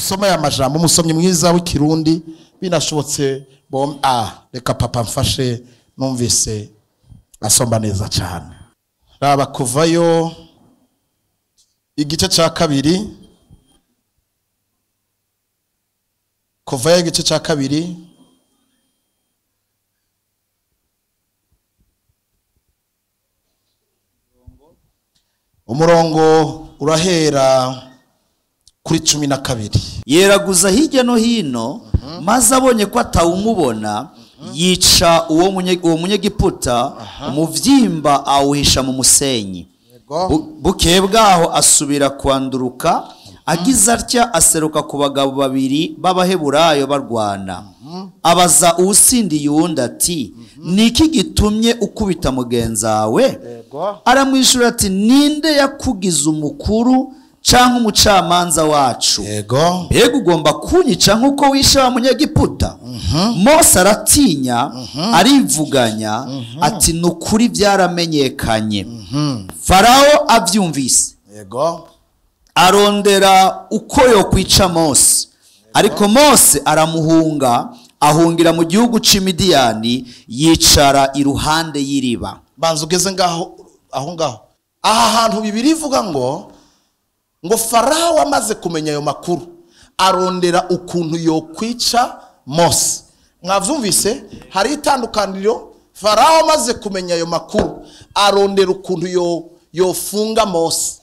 Dusome aya majambo, umusomyi mwiza w'ikirundi binashobotse bom reka papa mfashe numvise asomba neza cyane. Raba Kuvayo igice cya kabiri, Kuvayo igice cya kabiri umurongo urahera kuri 12. Yeraguza hirya no hino, maze abonye ko atawumubona, yica uwo munyegiputa, umuvyimba awuhisha mu musenyi. Bukeye bwaho asubira kwanduruka, agize atya aseruka ku bagabo babiri b'Abaheburayo barwana. Abaza uwusindiye uwundi ati: niki gitumye ukubita mugenzawe? Aramwishura ati: ninde yakugize umukuru canke umucamanza wacu? Mbega ugomba kunyica nkuko wishe wa munyegiputa? Mose aratinya, arivuganya ati: nukuri byaramenyekanye. Farao avyumvise, arondera uko yokwica Mose, ariko Mose aramuhunga, ahungira mu gihugu c'Imidiyani, yicara iruhande y'iriba. Banza ugeze ngaho, aho ngaho aha hantu Bibiri ivuga ngo Farao amaze kumenya ayo makuru arondera ukuntu yokwica Mose. Mwavyumvise, hari itandukaniro. Farao amaze kumenya ayo makuru arondera ukuntu yofunga Mose.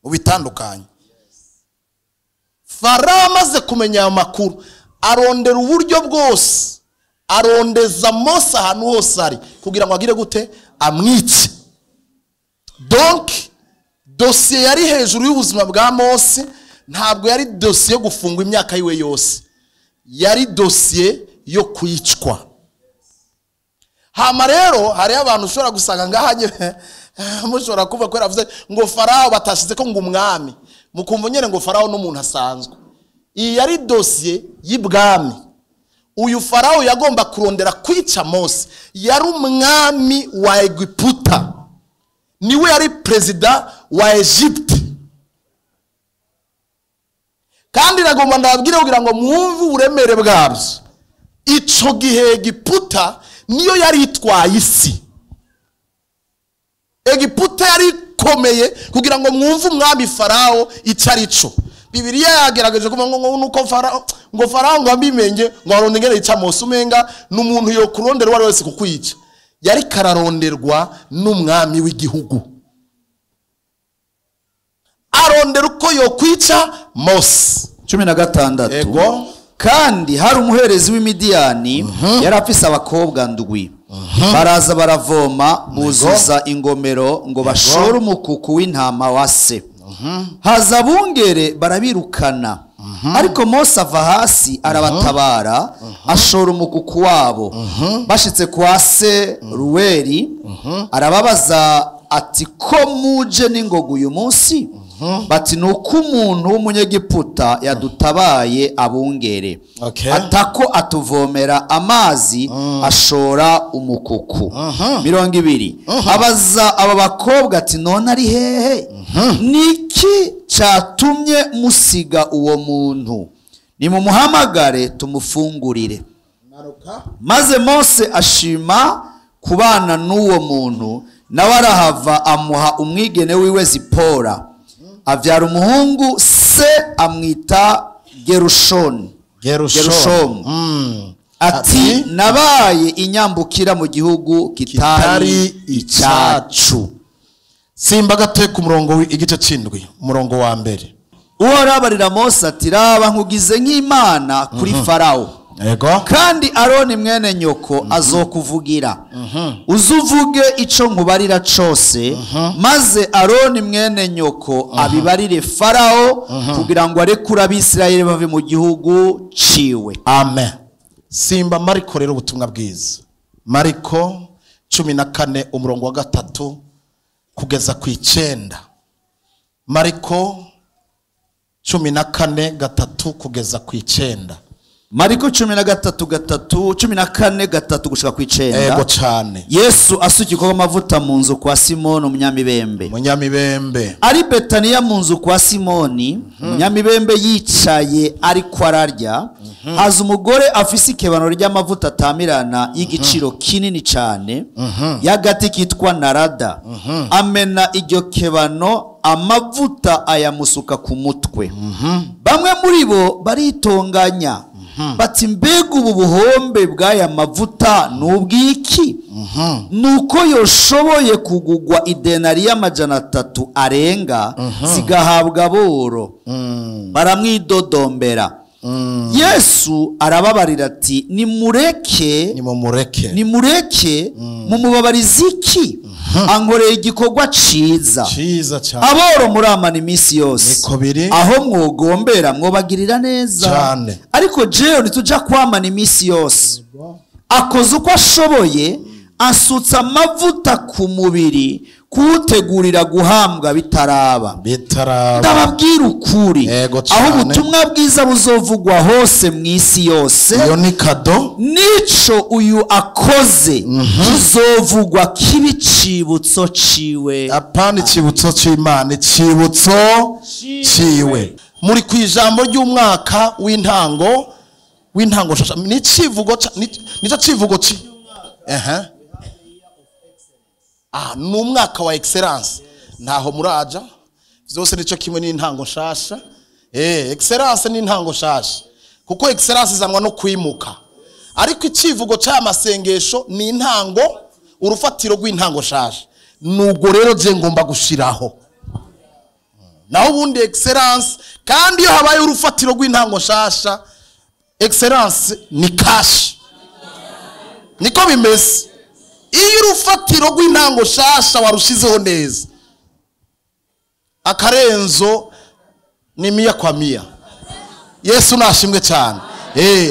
Ubitandukanye. Farao amaze kumenya ayo makuru arondera uburyo bwose, arondeza Mose ahantu hose ari kugira ngo agire gute? Amwice. Donc dosiye yari hejuru y'ubuzima bwa Mose ntabwo yari dosiye yo gufungwa imyaka yiwe yose, yari dosiye yo kwicwa. Hama rero hari abantu ushobora gusanga ngahanye mushobora kuva ko yaravuze ngo Farao batashize ko ngo umwami, mukumva nyene ngo Farao n'umuntu asanzwe. Iyi yari dosiye y'ibwami. Uyu Farao yagomba kurondera kwica Mose, yari umwami wa Egiputa, niwe yari president wa Egypte. Kandi nagomba ndababwire kugira ngo mwumve uburemere bwabyo. Ico gihe Egiputa niyo yari itwaye isi. Egiputa yari ikomeye kugira ngo mwumve umwami Farao icarico. Bibiliya yagerageje kuvuga ngo nuko Farao, ngo Farao ngo ambimenye ngo aronde ngere ica Mose, umenga n'umuntu yo kurondera wari wese kukwica. Yari kararonderwa n'umwami w'igihugu, arondera uko yokwica Mose. 16. Ego. Kandi hari umuherezi w'Imidiyani yari afise abakobwa ndwi. Baraza baravoma, buzuza ingomero ngo bashore umukuku w'intama wa se. Haza abungere barabirukana, ariko Mose ava hasi arabatabara, ashora umukuku wabo. Bashitse kwa se Ruweri, arababaza ati: ko muje n'ingoga uyu munsi? Bati: nuko umuntu w'umunyegiputa yadutabaye abungere, atako atuvomera amazi, ashora umukuku. 20. Abaza aba bakobwa ati: none ari hehe? Niki cyatumye musiga uwo muntu? Nimumuhamagare tumufungurire. Maze Mose ashima kubana n'uwo muntu, nawe arahava amuha umwigene wiwe Zipora, avyara umuhungu, se amwita Gerushoni. Gerushomu. Ati: nabaye inyambukira mu gihugu kitari icacu. Simba gatoye ku murongo igice c'indwi, umurongo wa mbere. Uhoraho Mose ati: raba nkugize nk'Imana kuri Farao. Ego. Kandi Aroni mwene nyoko azokuvugira, uzuvuge ico nkubarira cose, maze Aroni mwene nyoko abibarire Farao, kugira ngo arekure Abisirayeli bave mu gihugu ciwe. Amen. Simba Mariko rero ubutumwa bwiza. Mariko 14 umurongo wa 3 kugeza ku 9. Mariko 14:3 kugeza ku 9. Mariko 13:3 14:3 gushika ku 9. Ego cyane. Yesu asukirwa amavuta mu nzu kwa Simoni umunyamibembe. Munyamibembe. Ari Betaniya mu nzu kwa Simoni, umunyamibembe yicaye ariko ararya, haza umugore afise ikebano ry'amavuta atamirana y'igiciro kinini cyane, y'agati kitwa narada. Amena iryo kebano amavuta ayamusuka ku mutwe. Bamwe muri bo baritonganya bati mbega ubu buhombe bw'aya mavuta n'ubwiki? Nuko yoshoboye kugugwa idenariya 300 arenga zigahabwa aboro. Baramwidodombera. Yesu arababarira ati nimureke, nimureke, mumubabarize iki? Ankoreye igikorwa ciza. Aboro muramana iminsi yose, aho mwogombera mwobagirira neza, ariko jewe ntituja kwamana iminsi yose. Akoze uko ashoboye, asutsa amavuta ku mubiri kuwutegurira guhambwa bitaraba. Ndababwira ukuri, aho ubutumwa bwiza buzovugwa hose mu isi yose, iyo ni kado, nico uyu akoze kizovugwa kibi cibutso ciwe. Apana icibutso c'Imana, icibutso ciwe. Muri ku ijambo ry'umwaka w'intango, w'intango shasha, ni civugo, nico civugo ci. Ni umwaka wa excellence. Ntaho muraja vyose nico kimwe n'intango nshasha. Excellence ni intango nshasha, kuko excellence izanwa no kwimuka. Ariko icivugo ca masengesho ni intango, urufatiro rw'intango nshasha. Nubwo rero je ngomba gushiraho naho ubundi excellence. Kandi iyo habaye urufatiro rw'intango nshasha, excellence ni cash. Niko bimeze. Iyo urufatiro rw'intango nshasha warushizeho neza, akarenzo ni mia kwa mia. Yesu nashimwe cyane.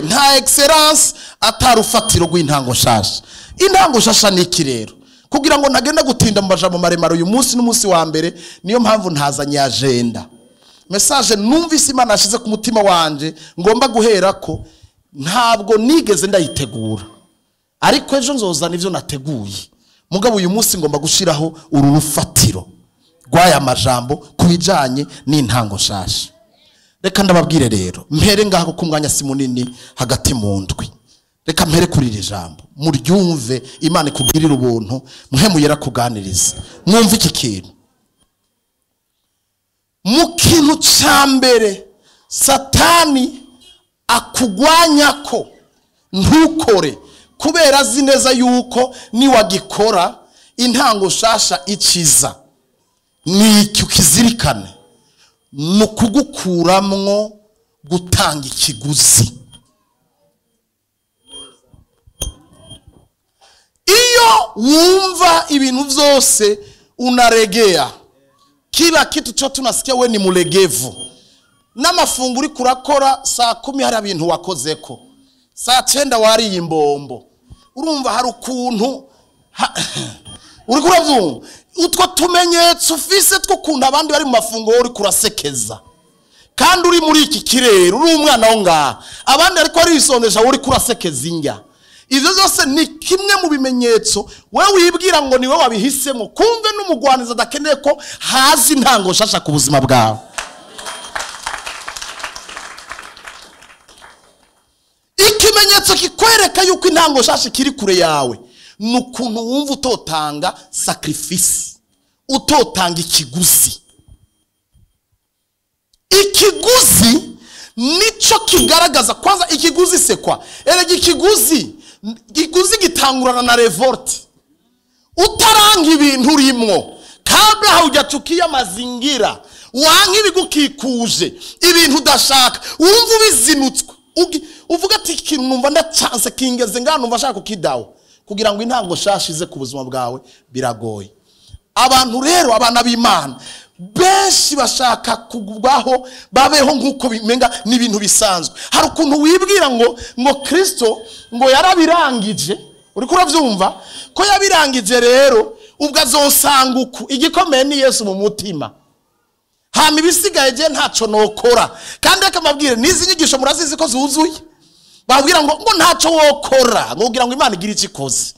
Nta excellence atarufatiro rw'intango nshasha. Intango nshasha ni iki rero? Kugira ngo ntagenda gutinda mu majambo maremare uyu munsi n'umunsi wa mbere, niyo mpamvu ntazanye agenda. Message numvise Imana yashize ku mutima wanje ngomba guherako, ntabwo nigeze ndayitegura, ariko ejo nzozana ivyo nateguye. Mugabo uyu munsi ngomba gushiraho uru rufatiro rw'aya majambo kubijanye n'intango nshasha. Reka ndababwire rero, mpere ngaho ku mwanya si munini hagati mu ndwi. Reka mpere kuri iri jambo muryumve, Imana ikugirira ubuntu, muhemuyera kuganiriza. Mwumve iki kintu. Mu kintu ca mbere Satani akugwanya ko ntukore, kubera azi neza yuko niwagikora intango nshasha ikiza. Ni iki ukizirikane? Mu kugukuramwo gutanga ikiguzi. Iyo wumva ibintu vyose unaregea, kila kitu chote unasikia we ni mulegevu, n'amafunguro kurakora saa 10 hari ibintu wakozeko, saa 9 wariye imbombo, urumva hari ukuntu uriko uravyumva utwo tumenyetso ufise tw'ukuntu abandi bari mu mafunguro uri kurasekeza, kandi uri muri iki kirere uri umwana wo ngaha, abandi ariko arisondesha uri kurasekeza indya. Ivyo byose ni kimwe mu bimenyetso wewe wibwira ngo niwe wabihisemo, kumve n'umugwaniza adakeneye ko hazi intango nshasha ku buzima bwawe. Ikimenyetso kikwereka yuko intango nshasha kiri kure yawe ni ukuntu wumva utotanga sacrifice, utotanga ikiguzi. Ikiguzi nico kigaragaza kwanza. Ikiguzi sekwa erega ikiguzi gitangurana na revolt. Utaranga ibintu urimwo, kabla haujachukia mazingira, wanka ibigukikuje, ibintu udashaka, wumva ubizinutswe, uvuga ati ikintu numva ndacyanse kingeze ngaha, numva ashaka kukidawo. Kugira ngo intango nshasha ize ku buzima bwawe biragoye. Abantu rero, abana b'Imana benshi bashaka kugwaho babeho nkuko bimenga n'ibintu bisanzwe. Hari ukuntu wibwira ngo Kristo ngo yarabirangije, uriko uravyumva ko yabirangije, rero ubwo azosanga uku. Igikomeye ni Yesu mu mutima, hama ibisigaye je ntaco nokora. Kandi reka mabwire, nizi nyigisho murazizi ko zuzuye. Babwira ngo ntacyo wokora, ngo ugira ngo Imana igire icyo ikoze.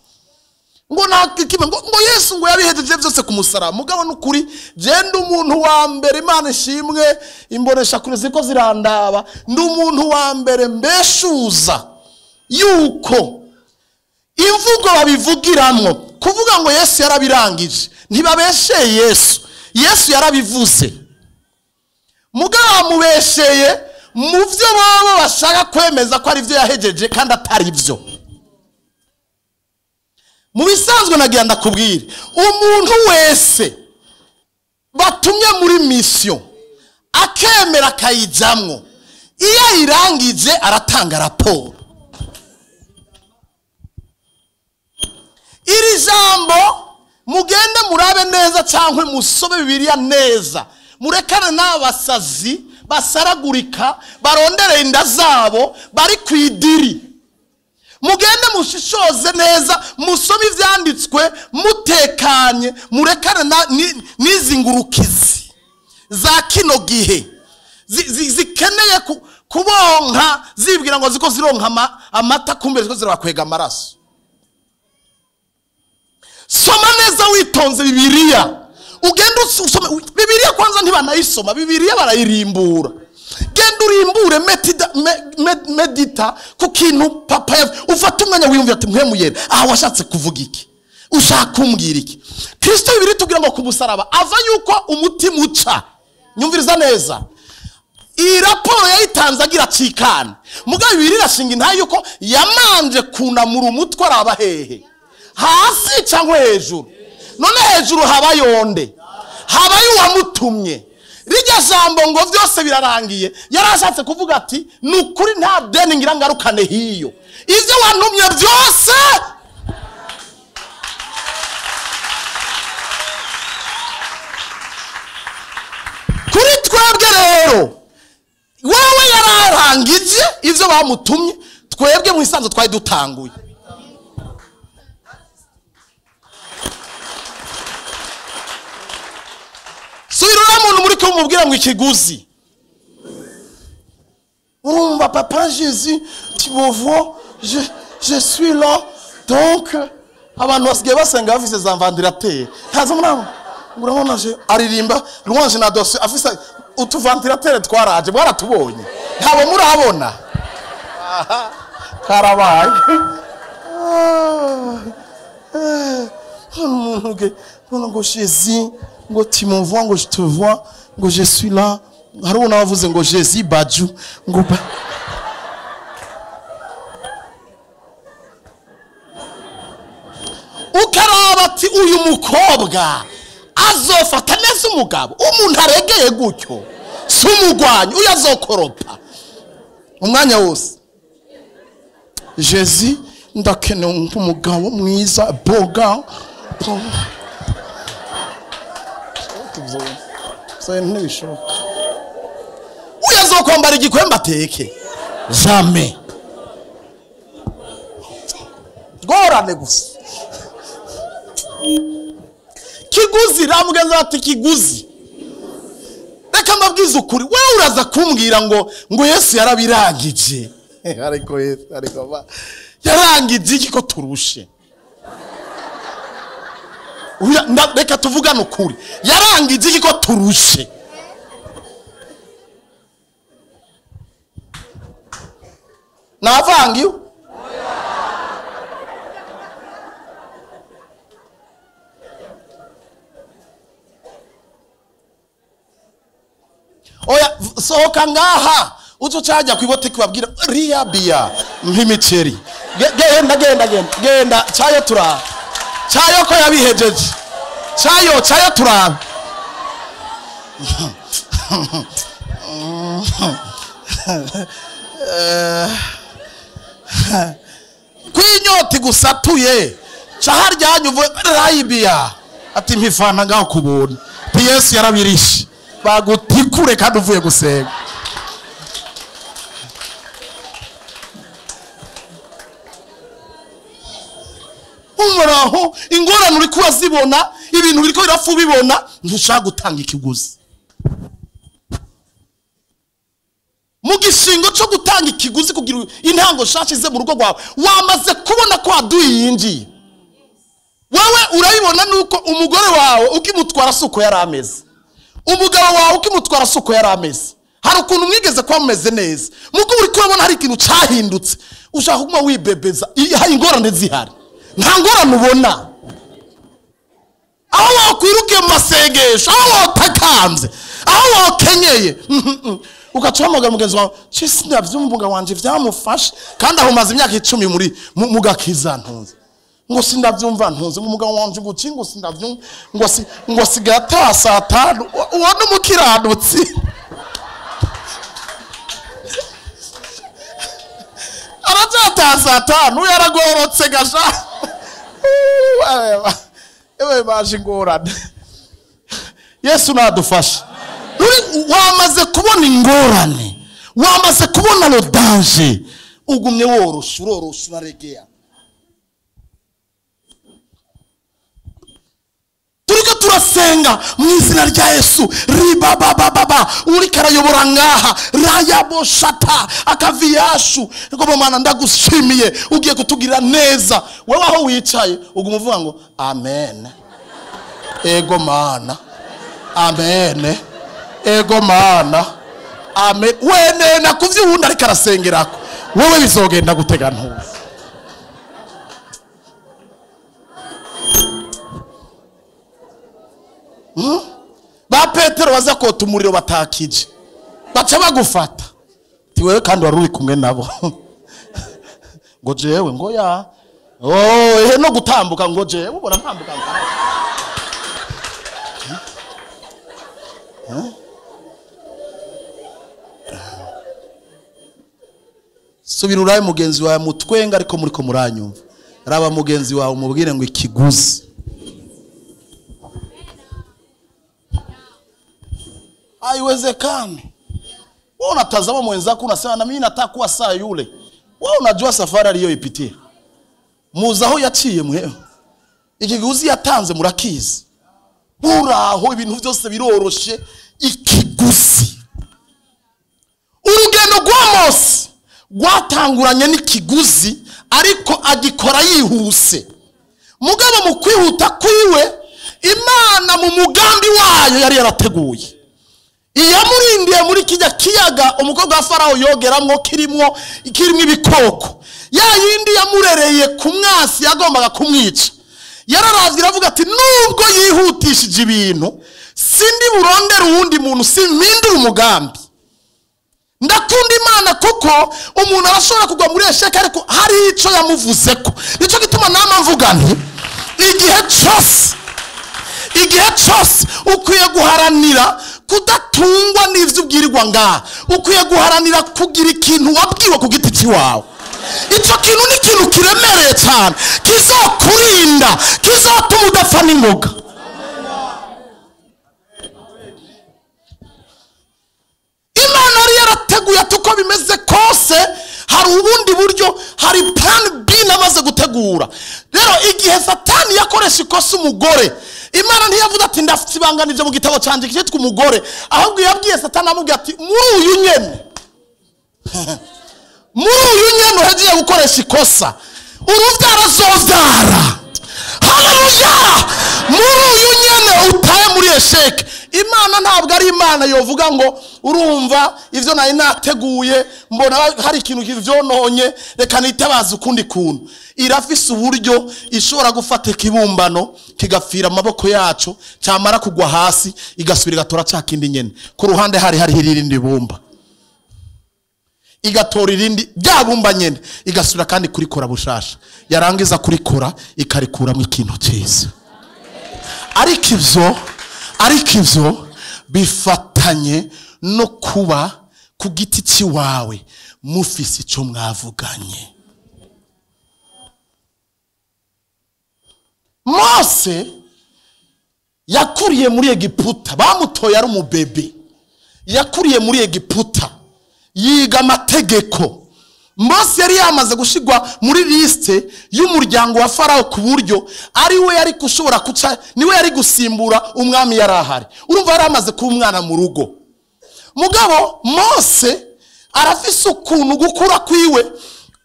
Ngo nta kimwe, ngo Yesu ngo yabihejeje byose ku musaraba. Mugabo n'ukuri genda umuntu wa mbere, Imana ishimwe, imbonesha kure ziko zirandaba, ndi umuntu wa mbere mbeshuza yuko imvugo babivugiramwo kuvuga ngo Yesu yarabirangije, ntibabesheye Yesu. Yesu yarabivuze, mugabo bamubesheye mu byo baba bashaka kwemeza ko ari byo yahejeje kandi atari byo. Mu bisanzwe nagira ndakubwire, umuntu wese batumye muri mission akemera akayijamwo, iyo ayirangije aratanga raporo. Iri jambo mugende murabe neza cyangwa musome Bibiliya neza, murekane n'abasazi basaragurika barondere inda zabo bari ku idiri. Mugende mushishoze neza, musome ivyanditswe mutekanye, murekane n'izi ngurukizi za kino gihe zikeneye kubonka, zibwira ngo ziko zironka amata, kumbe ziko zirabakwega amaraso. Soma neza witonze Bibiliya, ugende usome Bibiliya. Kwanza ntibanayisoma Bibiliya, barayirimbura. Genda urimbure, medita ku kintu papa ufata umwanya wiyumvira ati mpwemuyera, aha washatse kuvuga iki, ushaka kumbwira iki? Kristo Bibiliya itubwira ngo ku musaraba ava yuko umutima uca. Nyumviriza neza, iyi raporo yayitanze agira acikane, mugabo Bibiliya irashinga intahe yuko yamanje kunamura umutwe araba hehe, hasi cyangwa hejuru. None hejuru haba yonde, habayo uwamutumye. Rijya jambo ngo byose birarangiye, yarashatse kuvuga ati ni ukuri nta deni ngira ngarukane hiyo, ibyo wantumye byose. Kuri twebwe rero wowe yararangije ibyo bamutumye, twebwe mu isanzwe twari dutanguye. Subira uriya muntu muri kumubwira ngo ikiguzi. Urumva papa Jésus, tu me vois, je suis là. Donc abantu basigaye basenga bafise za ventilateur. Ntazo murabo. Urabona je aririmba louange na dossier afise utu ventilateur twaraje, bwaratubonye. Ntabo murabona. Karabaye. Umuntu ngo Jésus, ngo tu me vois, ngo je te vois, ngo je suis là. Hari uwo navuze ngo Jésus Baju, ngo ba ukaraba ati uyu mukobwa azofata neza umugabo, umuntu aregeye gutyo si umugwanyi, uyu azokoropa umwanya wose. Jésus ndakeneye umugabo mwiza boga. Ntibishoboka. Uyu azokwambara igikwembe ateke jamais, gorane gusa. Kiguzi ramugenza ati kiguzi. Reka mbabwize ukuri, wewe uraza kumbwira ngo Yesu yarabirangije. Ariko Yesu ariko yarangije iki ko turushe? Reka tuvugane ukuri, yarangije iki ko turushe? Navangiwe oya, sohoka ngaha uzo cajya kwiboteki babwira riya biya mpimiceri. Genda genda genda genda, cyayo turaba, cyayo ko yabihejeje, cyayo cyayo turaba. Kwinyoti gusatuye caharyanyu rayibiya ati mpifana ngaho kubona Yesu yarabirishe, bagutikure kandi uvuye gusenga. Uhoraho ingorane uri kurazibona, ibintu biriko birapfa ubibona, ntushaka gutanga ikiguzi. Mu Mu gishingo cyo gutanga ikiguzi kugira intango nshasha ize mu rugo rwawe, wamaze kubona ko aduyi yinjiye. Wewe urabibona nuko umugore wawe ukimutwara suko yari ameze, umugabo wawe ukimutwara suko yari ameze. Hari ukuntu mwigeze kuba mumeze neza, muko uri kubona hari ikintu cyahindutse, ushaka kuguma wibebeza. Hari ingorane zihari, nta ngorane ubona. Aho wakwirukiye mu masengesho, aho watakanze, aho wakenyeye, ugaca uhamagara mugenzi wawe, sinavyumva umugabo wanje vyamufashe, kandi aho umaze imyaka 10 muri mugakiza ntunze. Ngo sindavyumva ntunze umugabo wanje guki, ngo sindavyumva, ngo sigaye ataha saa 5. Uwo ni umukiranutsi. Arataha saa 5 yaragorotse gasha. Ewe baje ingorane. Yesu nadufashe. Wamaze kubona ingorane, wamaze kubona le danger, ugumye worosha urorosha uraregea. Turiko turasenga mu izina rya Yesu, ribabababa, uriko arayobora ngaha rayaboshata akaviyashu. Ngo Mana ndagushimiye, ugiye kutugirira neza. Wewe aho wicaye uguma uvuga ngo amen, ego Mana, amen, ego Mana, amen. Wene nakuvye uwundi ariko arasengerako, wewe bizogenda gutega ntuzi. Ba Petero baza kota umuriro batakije, baca bagufata. Ti wewe kandi wari uri kumwe nabo. Ngo jewe ngo ya oh ehe no gutambuka, ngo jewe ubona ntambuka. Subira uraye mugenzi wawe mutwenga, ariko muriko muranyumva. Raba mugenzi wawe umubwire ngo ikiguzi. Haiwezekani. Wewe unatazama mwenzako unasema na mimi nataka kuwa saa yule. Wewe unajua safari aliyoipitia. Muzaho yaciye mwewe. Ikiguzi yatanze murakizi. Uraho ibintu byose biroroshe ikiguzi. Urugendo rwa Mose rwatanguranye n'ikiguzi, ariko agikora yihuse. Mugabo mu kwihuta kwiwe, Imana mu mugambi wayo yari yarateguye. Iyamurindiye muri kijya kiyaga umukobwa wa Farao yogeramwo kirimo ibikoko. Ya yindi yamurereye ku mwasi yagombaga kumwica. Yararavye iravuga ati nubwo yihutishije ibintu, sindi burondera uwundi muntu, simpindura umugambi. Ndakunda Imana kuko umuntu arashobora kugwa muri esheke ariko hari ico yamuvuzeko. Nico gituma nama mvuga nti igihe cyose ukwiye guharanira kudatungwa n'ivyo ubwirirwa ngaha. Ukwiye guharanira kugira ikintu wabwiwe ku giti cyawe. Ico kintu ni ikintu kiremereye cyane, kizokurinda, kizotuma udapfa n'ingoga. Imana yari yarateguye ati uko bimeze kose hari ubundi buryo, hari plan B namaze gutegura. Rero igihe Satani yakoresha ikosa umugore, Imana ntiyavuze ati ndasibanganije mu gitabo canje cyitwa umugore, ahubwo yabwiye Satani amubwiye ati muri uyu nyene, muri uyu nyene uhagiye gukoresha ikosa, uruvyara azovyara. Haleluya! Muri uyu nyene utaye muri esheke. Imana ntabwo ari Imana yovuga ngo urumva ivyo nari nateguye mbona hari ikintu kivyononye reka nitabaze ukundi kuntu. Irafise uburyo ishobora gufata ikibumbano kigapfira amaboko yacu, cyamara kugwa hasi igasubira igatora ca kindi nyene. Ku ruhande hari irindi bumba, igatora irindi rya bumba nyene, igasubira kandi kurikora bushasha. Yarangiza kurikora ikarikuramo ikintu cyiza. Ariko ivyo bifatanye no kuba ku giti cyiwawe mufise ico mwavuganye. Mose yakuriye muri Egiputa, bamutoye ari umubebe. Yakuriye muri Egiputa, yiga amategeko. Mose yari yamaze gushigwa muri liste y'umuryango wa Farao ku buryo ari we yari gushobora kuca, niwe yari gusimbura umwami yari ahari. Urumva yari amaze kuba umwana mu rugo. Mugabo Mose Arafise ukuntu gukura kwiwe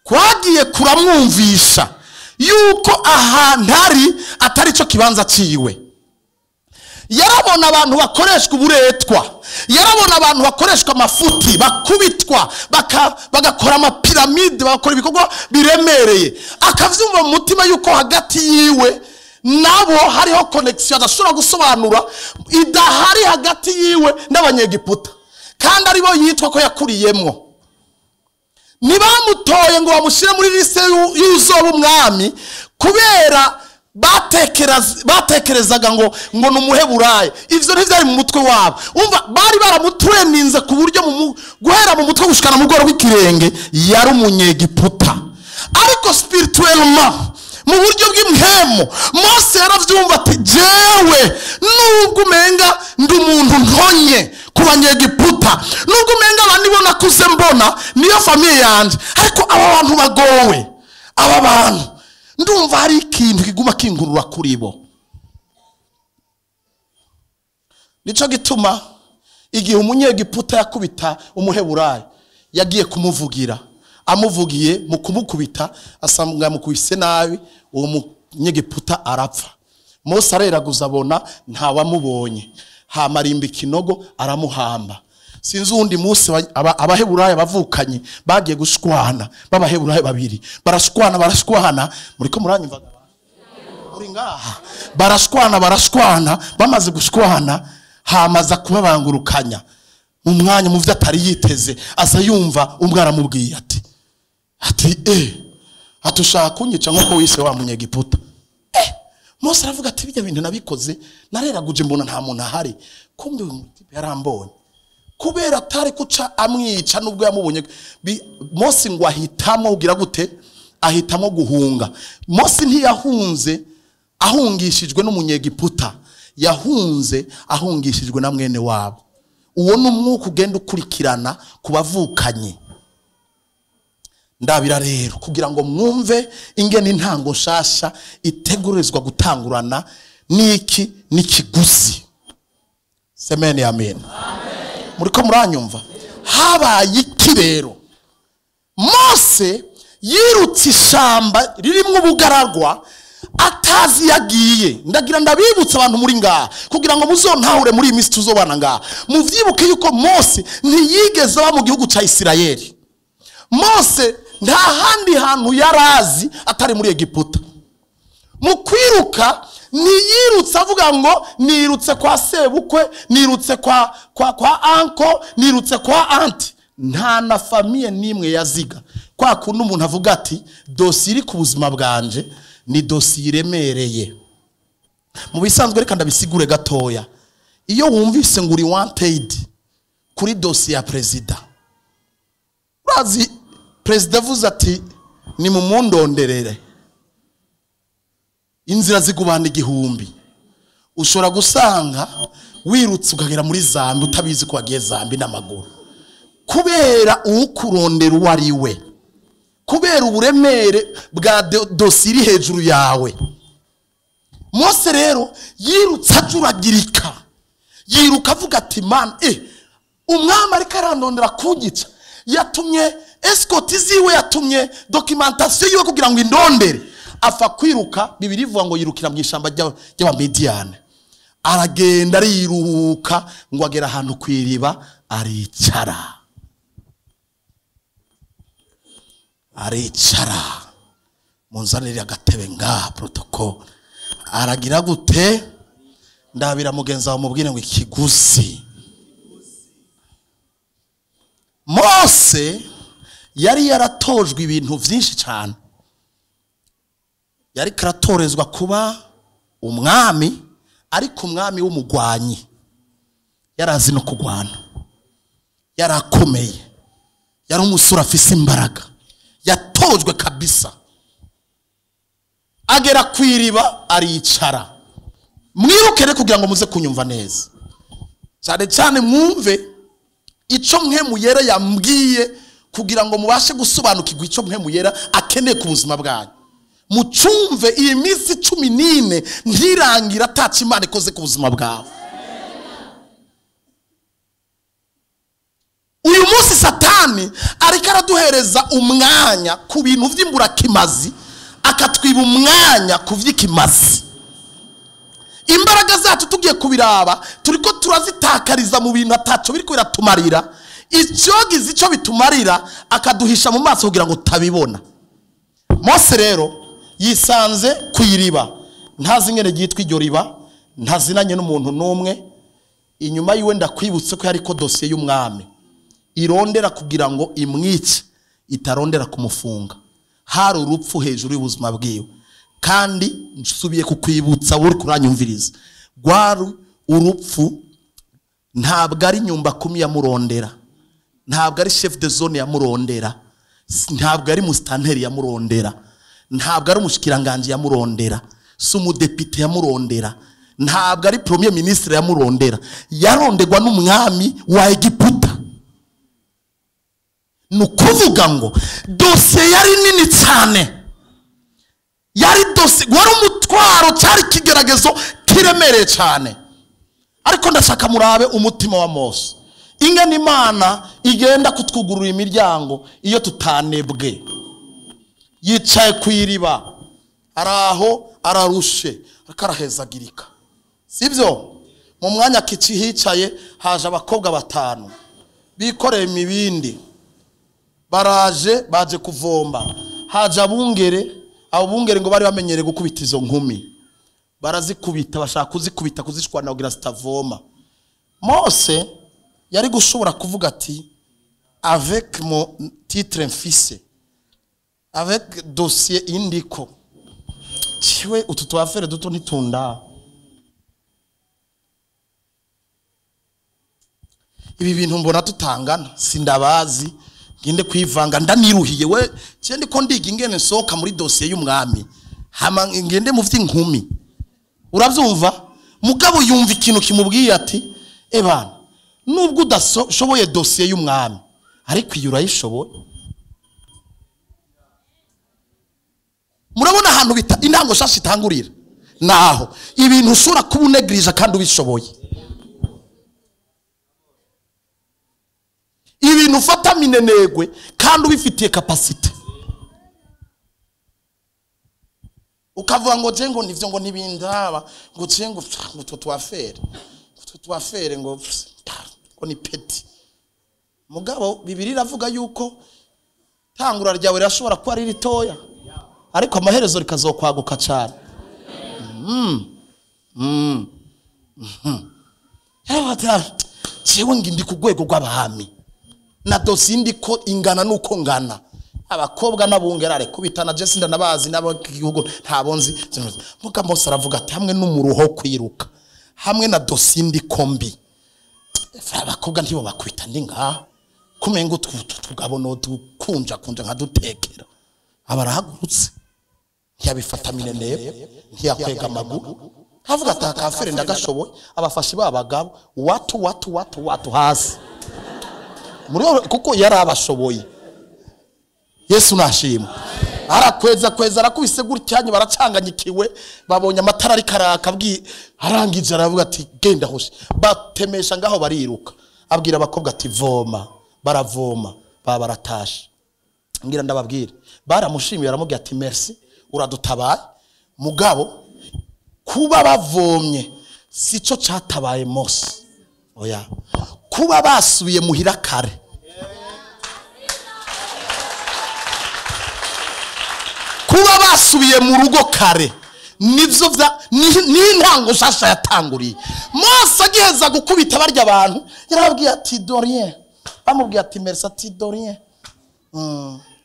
kwagiye kuramwumvisha yuko ahantu ari atari cyo kibanza ciwe. Yarabona abantu bakoreshwa uburetwa, yarabona abantu bakoreshwa amafuti, bakubitwa, bagakora amapiramide, bagakora ibikorwa biremereye. Akavyumva mu mutima yuko hagati yiwe nabo hariho connection adashobora gusobanura, idahari hagati yiwe n'abanyegiputa, kandi aribo yitwa ko yakuriyemwo. Ntibamutoye ngo bamushyire muri liste y'uzoba umwami, kubera batekerezaga ngo ni umuheburayo. Ivyo ntivyari mu mutwe wabo. Umva, bari baramutreninze ku buryo guhera mu mutwe gushikana mu bworo bw'ikirenge yari umunyegiputa. Ariko spirituellement, mu buryo bw'impemu, Mose yaravyumva ati jewe nubwo umenga ndi umuntu ntonye ku banyegiputa, nubwo umenga abandi bo nakuze mbona niyo famille yanje, ariko aba bantu bagowe, aba bantu ndumva hari ikintu kiguma kingurura kuri bo. Nico gituma igihe umunyegiputa yakubita umuheburayo, yagiye kumuvugira, amuvugiye mu kumukubita asanga yamukubise nabi, uwo munyegiputa arapfa. Mose areraguza abona ntawamubonye, hamarimba ikinogo aramuhamba. Sinzi uwundi munsi abaheburayo bavukanye bagiye gushwana, b'abaheburayo babiri barashwana, barashwana, muriko muranyumva muri ngaha, barashwana, barashwana, bamaze gushwana hamaza kubabangurukanya mu mwanya mu vyo atari yiteze, aza yumva umwe aramubwiye ati atushaka kunyica nkuko wise wa munyegiputa. Mose aravuga ati bijya bintu nabikoze nareraguje mbona nta muntu ahari, kumbe uyu mutipe yarambonye. Kubera atari kuca amwica nubwo yamubonye, Mose ngo ahitamo ugira gute? Ahitamo guhunga. Mose ntiyahunze ahungishijwe n'umunyegiputa, yahunze ahungishijwe na mwene wabo. Uwo ni umwuka ugenda ukurikirana kubavukanye. Ndabira rero kugira ngo mwumve ingene intango nshasha itegurizwa gutangurana niki n'ikiguzi. Semeni amen. Muriko muranyumva? Habaye iki rero? Mose yirutse ishamba ririmwo ubugaragwa atazi yagiye. Ndagira ndabibutsa abantu muri ngaha kugira ngo muzontahure muri iyi minsi tuzobana ngaha, muvyibuke yuko Mose ntiyigeze aba mu gihugu ca Isirayeli. Mose nta handi hantu yarazi atari muri Egiputa. Mu kwiruka ntiyirutse avuga ngo nirutse kwa sebukwe, nirutse kwa anko, nirutse kwa anti. Nta na famille nimwe yaziga. Kwa kuntu umuntu avuga ati dosiye iri ku buzima bwanje ni dosiye iremereye. Mu bisanzwe reka ndabisigure gatoya. Iyo wumvise ngo uri wanted kuri dosiye ya president, urazi president avuze ati ni mumundonderere, inzira zigubana igihumbi, ushobora gusanga wirutse ukagera muri Zambi utabizi ko wagiye Zambi n'amaguru, kubera ukurondera uwo ari we, kubera uburemere bwa dosiye iri hejuru yawe. Mose rero yirutse ajuragirika, yiruka avuga ati man, umwami ariko arandondera kunyica, yatumye escort ziwe, yatumye documentation yiwe kugira ngo indondere. Afa kwiruka, Bibiri ivuga ngo yirukira mu ishamba ry'Abamidiyani. Aragenda ariruka ngo agera ahantu kwiriba aricara. Aricara. Munzanire agatebe ngaha protocol. Aragira gute? Ndabira mugenzi wawe mubwire ngo ikiguzi. Mose yari yaratojwe ibintu vyinshi cyane. Yari karatorezwa kuba umwami, ariko umwami w'umugwanyi. Yarazi no kugwana, yarakomeye, yari umusore afise imbaraga, yatojwe kabisa. Agera kwiriba aricara. Mwirukere kugira ngo muze kunyumva neza, cyane cyane mwumve ico Mpwemu Yera yambwiye kugira ngo mubashe gusobanukirwa ico Mpwemu Yera akeneye ku buzima bwanyu. Mucumve iyi minsi 14 ntirangira ataca Imana ikoze ku buzima bwawe. Uyu munsi Satani ariko araduhereza umwanya ku bintu by'imburakimazi, akatwiba umwanya ku by'ikimazi. Imbaraga zacu tugiye kubiraba turiko turazitakariza mu bintu ataco biriko biratumarira. Icyogize icyo bitumarira akaduhisha mu maso kugira ngo tutabibona. Mose rero yisanze ku iriba, ntazi ingene ryitwa iryo riba, ntazinanye n'umuntu n'umwe. Inyuma yiwe ndakwibutse ko yariko dosiye y'umwami irondera kugira ngo imwice, itarondera kumufunga. Hari urupfu hejuru y'ubuzima bwiwe. Kandi nsubiye kukwibutsa uri kuranyumviriza, rwari urupfu. Ntabwo ari nyumba kumi yamurondera, ntabwo ari chef de zone yamurondera, ntabwo ari musitanteri yamurondera, ntabwo ari umushikiranganje yamurondera, si umudepite yamurondera, ntabwo ari premier ministre yamurondera. Yaronderwa n'umwami wa Egiputa. Ni ukuvuga ngo dosiye yari nini cyane, yari dosiye wari umutwaro, cyari ikigeragezo kiremereye cyane. Ariko ndashaka murabe umutima wa Mose, ingene Imana igenda kutwugurura imiryango iyo tutanebwe. Yicaye ku iriba, araho ararushe, ariko arahezagirika, sibyo? Mu mwanya kici hicaye haje abakobwa batanu bikoreye imibindi, baraje baje kuvomba. Haje abungere, abo bungere ngo bari bamenyereye gukubita izo nkumi, barazikubita, bashaka kuzikubita kuzishwana kugira zitavoma. Mose yari gushobora kuvuga ati avec mon titre mfise, avec dossier indiko, ciwe utu twafere duto ntitunda, ibi bintu mbona tutangana, sindabazi, ngende kwivanga ndaniruhiye we, cye ndiko ndiga ingene nsohoka muri dossier y'umwami, hama ngende mu vy'inkumi. Uravyumva? Mugabo yumva ikintu kimubwiye ati ebana, nubwo udashoboye dossier y'umwami, ariko iyo urayishoboye. Murabona ahantu bita intango shasha itangurira, naho ibintu ushobora kuba unegrije kandi ubishoboye. Ibintu ufata minenegwe kandi ubifitiye capacité. Ukavuga ngo je ngo nivyo ngo nibindaba, ngo je ngo utwo twafere, utwo twafere ngo ngo ni petit. Mugabo Bibiliya iravuga yuko tangura ryawe rirashobora kuba ari ritoya, ariko amaherezo rikazokwaguka cyane. Jewe ndi ku rwego rw'abami, na dosiye ndiko ingana nuko ngana. Abakobwa n'abungere arekubitana, je sinda nabazi n'abagihugu ntabo nzi. Muga Mose aravuga ati hamwe n'umuruho kwiruka, hamwe na dosiye ndiko mbi, abakobwa ntibo bakwita ndi ngaha, kumenga utugabo no dukunja kunja nkadutekera. Abarahagurutse, ntiyabifata minenebe, ntiyakwega amaguru, avuga ati akafere ndagashoboye. Abafashi babagabo watu watu watu watu hasi muri kuko yarabashoboye. Yesu nashimwe. Arakweza kweza arakubise gutyanye, baracanganyikiwe, babonye amatara ari karaka, arangije aravuga ati genda hoshe. Batemesha ngaho bariruka. Abwira abakobwa ati voma, baravoma, baba baratashe. Ngira ndababwira, baramushimiye aramubwira ati merci, uradutabaye. Mugabo kuba bavomye sico catabaye Mose, oya, kuba basubiye muhira kare. Kuba basubiye mu rugo kare nivyo vya ni intango shasha yatanguriye. Mose agiheza gukubita barya abantu, yarababwiye ati dorien, bamubwiye ati merci, ati dorien,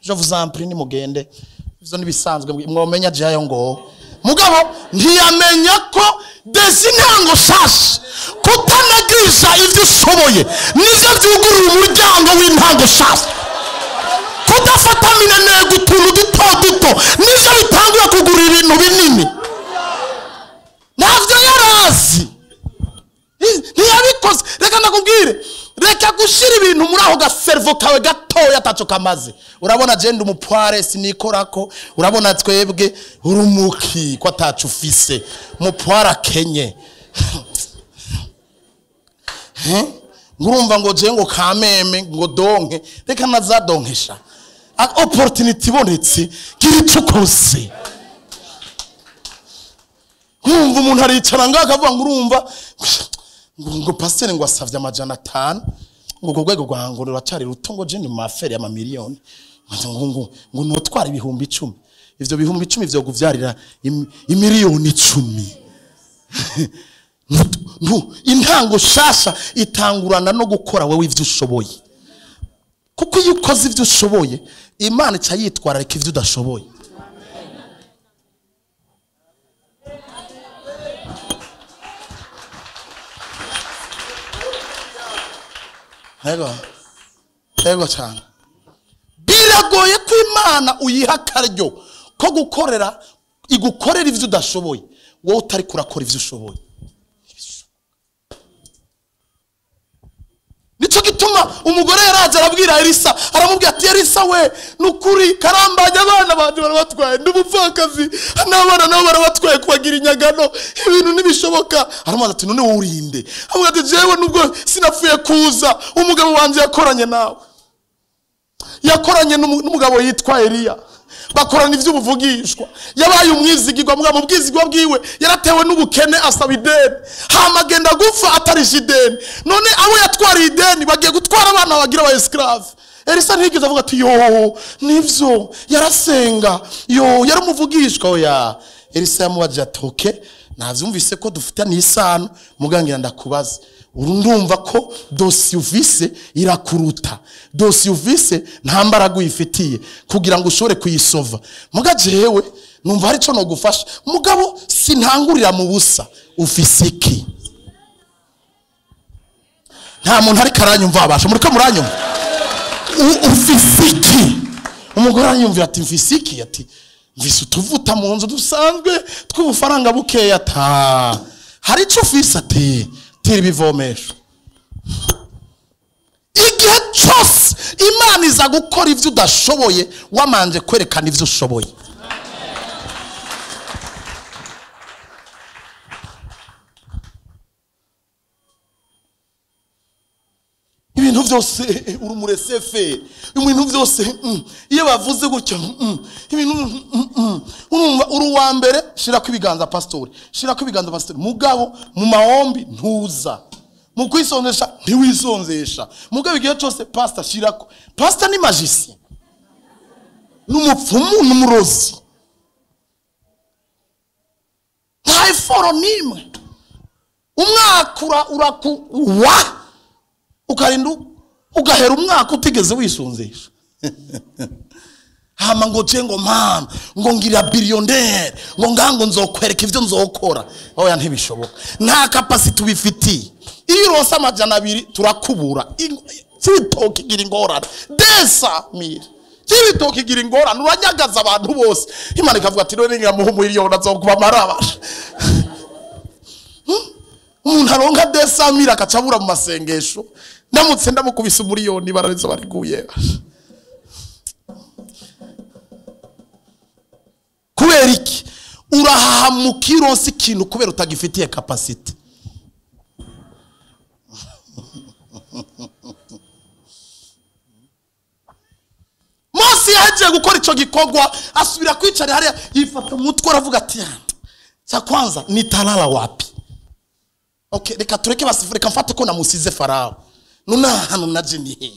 je vous en prie nimugende, ivyo nibisanzwe mwomenya jayo ngo. Mugabo ntiyamenya ko desi intango shasha, kutanagirisha ivyo ushoboye nivyo vyugurura umuryango w'intango shasha. Kudafata minenegwe utuntu duto duto nivyo bitangura kugura ibintu binini. Navyo yarazi, ntiyabikoze. Reka ndakubwire, reka gushira ibintu muri aho gaservo kawe gatoya ataco kamaze. Urabona je ndi umupware sinikorako, urabona twebwe urumuki ko ataco ufise, umupware akenye. Ngurumva ngo je ngo kameme ngo donke, reka nazadonkesha. Opportunity ibonetse gira ico ukoze. Nkumva umuntu aricara ngaho akavuga ngo urumva ngo pasteur ngo asavye 500 ngo ubwo rwego rwa ngo ruracari ruto ngo je ni mu affaire y'amamiliyoni ngo ngo notwara 10,000. Ivyo 10,000 vyo kuvyarira imiliyoni 10. Intango shasha itangurana no gukora wewe ivyo ushoboye. Kuko iyo ukoze ivyo ushoboye Imana ica yitwararika ivyo udashoboye. Ego. Ego cyane. Biragoye ko Imana uyiha akaryo ko gukorera igukorera ivyo udashoboye, wowe utari kurakora ivyo ushoboye. Nico gituma umugore yaraje arabwira Elisa, aramubwira ati Elisa we nukuri karambanya abana banje barabatwaye, ndumupfakazi n'abana nabo barabatwaye kubagira inyagano, ibintu ntibishoboka. Aramubaza ati none wowe urinde? Amubaza ati jewe nubwo sinapfuye kuza, umugabo wanje yakoranye nawe, yakoranye n'umugabo yitwa Eliya, bakorana ivy'ubuvugishwa, yabaye umwizigirwa, mugabo ubwizigirwa bwiwe yaratewe n'ubukene asaba ideni, hama agenda gupfa atarisha ideni. None abo yatwariye ideni bagiye gutwara abana bagira aba esclave. Elisa ntiyigeze avuga ati yo nivyo yarasenga, yo yaramuvugishwa. Oya, Elisa yamubaje ati okay, navyumvise ko dufitanye isano, mugangira ndakubaza, ndumva ko dossier ufise irakuruta, dossier ufise nta mbaraga uyifitiye kugira ngo ushobore kuyisova, muga jewe numva hari ico nogufasha, mugabo sintangurira mu busa, ufise iki? Nta muntu ariko aranyumva abasha, muriko muranyumva? Ufise iki? Umugore aranyumvira ati mfise iki? Ati mfise utuvuta mu nzu dusanzwe tw'ubufaranga bukeya. Ata hari ico ufise? Ati tira ibivomesho. Igihe cyose Imana iza gukora ivyo udashoboye wamanje kwerekana ivyo ushoboye. Ibintu byose uri umuresefe, ibintu byose iyo bavuze gutyo ibintu urumva uri uwa mbere. Shirako ibiganza pastori, shirako ibiganza pastori, mugabo mu maombi ntuza, mu kwisonzesha ntiwisonzesha, mugabo igihe cyose pastor shirako. Pastor ni magicien, n'umupfumu, n'umurozi, nta effort nimwe. Umwaka urakuwa ukarinda ugahera umwaka utigeze wisonzesha. Hama ngo je ngo mama ngo ngira billionaire ngo ngango nzokwereka ivyo nzokora. Oya ntibishoboka, nta capacity ubifitiye. Iyo uronse 200 turakubura, cibitoki igira ingorane, 200,000 cibitoki igira ingorane, uranyagaza abantu bose. Imana ikavuga ati none ngira muhu miliyoni azokuba marabasha. Umuntu aronka 200,000 akacabura mu masengesho, ndamutse ndamukubise umuriyoni bararizo bariguye. Kubera iki? Urahahamuka ironse ikintu kubera utagifitiye capacity. Mose yagiye gukora ico gikorwa, asubira kwicara hariya, yifata umutwe aravuga ati cha kwanza nitalala wapi? Okay, reka tureke basi, reka mfate ko namusize Farao. None hano naje ni he?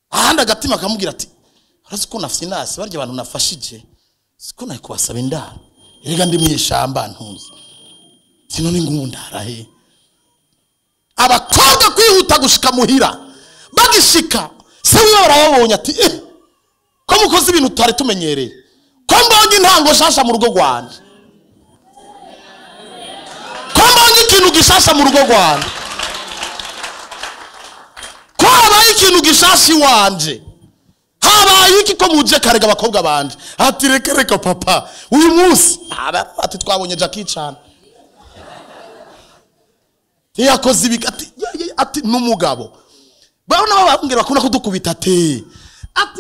Ahandi agatima akamubwira ati urazi ko nafise inasi barya abantu nafashije, siko naye kubasaba indaro, erega ndi mwishamba ntuzi, sino ni ngundara he. Abakobwa kwihuta gushika muhira, bagishika se wiwe barababonye ati ko mukoze ibintu tutari tumenyereye, ko mbonye intango shasha mu rugo rwanje, ko mbonye ikintu gishasha mu rugo rwanje, ko habaye ikintu gishasha iwanje, habaye iki ko muje karega abakobwa banje? Ati reka reka papa, uyu munsi ati twabonye Jackie Chan yakoze ibi, ati n'umugabo babona bababwira bakunda kudukubita, ati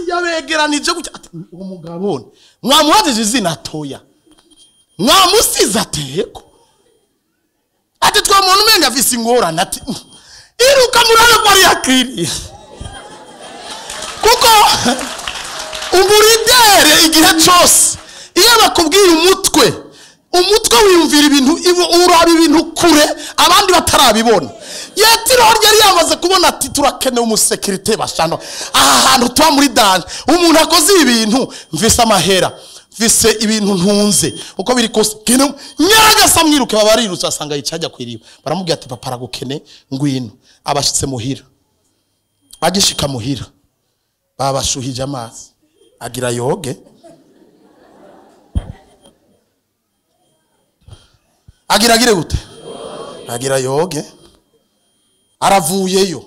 yabegeranije gutya, ati uwo mugabo mwamuhajije izina atoya, mwamusize ateko, ati twamuntu umenga afise ingorane, ati Iruka murabe kwa yakiri. Kuko umuridere igihe cyose iyo bakubwiye umutwe wiyumvira ibintu, uraba ibintu kure abandi batarabibona. Yetiro yari yamaze kubona ati turakeneye umusekirite bashano aha hantu tuba muri danger, umuntu akoze ibintu mvise amahera, mvise ibintu ntunze uko biri kose nyagasa mwiruke. Babarirutse asanga yicajya kwiriba, baramubwira ati papa aragukene ngwino. Abashitse muhira, agishika muhira babashuhije amazi agira yoge, agira agire gute, agira yoge. Aravuyeyo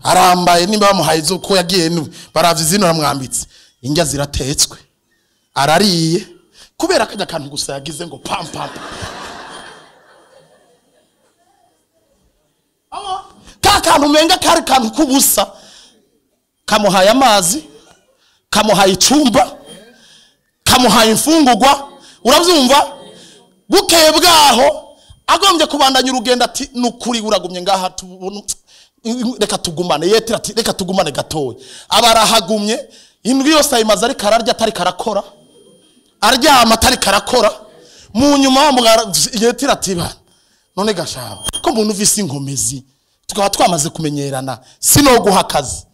arambaye, nimba bamuhaye izuko yagiye baravye zino aramwambitse, indya ziratetswe, arariye kubera akajya kantu gusa yagize ngo pam pam. Ka kantu menga kari kantu kubusa, kamuhaye amazi, kamuhaye icumba, kamuhaye imfungurwa, uravyumva? Bukeye bwaho agombye kubandanya urugendo ati nukuri uragumye ngaha reka tugumane. Yetiro ati reka tugumane gatoya. Abarahagumye indwi yose ayimaze ariko ararya atari karakora, aryama atari karakora. Mu nyuma Yetiro ati none gashaba ko umuntu uvise inkomezi tukaba twamaze kumenyerana sinoguha akazi.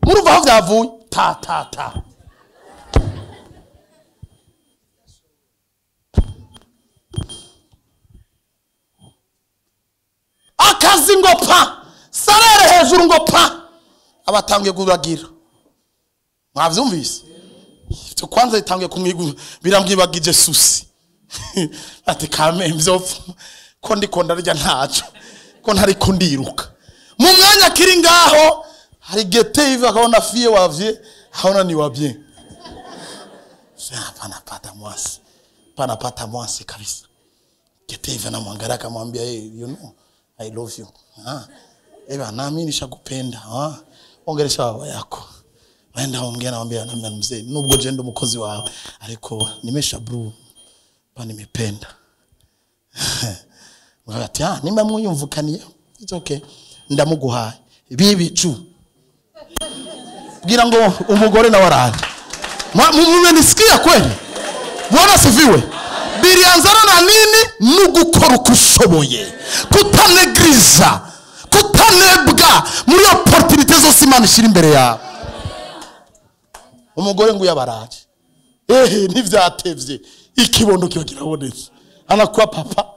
Murumva aho byavuye ta ta ta. Akazi ngo pa, sarere hejuru ngo pa, abatangiye kuragira. Mwavyumvise? Icyo kwanza itangiye kumwigu biramwibagije susi. Ati kame mvyopfa ko ndiko ndarya ntaco, ko ntari ko ndiruka. Mu mwanya kiri ngaho hari gete iva akabona fie wavye, haona ni wabye. Hapana pata mwasi. Pana pata mwasi kabisa. Gete iva namwangalia akamwambia hey, you know I love you. Eba nami nishakupenda. Ongelesha baba yako. Waenda ongea naambia nami mzee nubwo je ndo mukozi wawe ariko nimesha bro pa nimependa. Ngati nimba mwiyumvukaniye it's okay ndamuguhaye bibi chu. Kugira ngo umugore na waraje. Mmenisikia kweli? Bwana sifiwe. Birianzana na nini? Nugukora ukushoboye, kutanegriza, kutanebwa muri opportunité zose Imana ishira imbere yawe. Umugore ngo yabaraje, ehe ntivyatevye ikibondo kiba kirabonetse, anakuwa papa.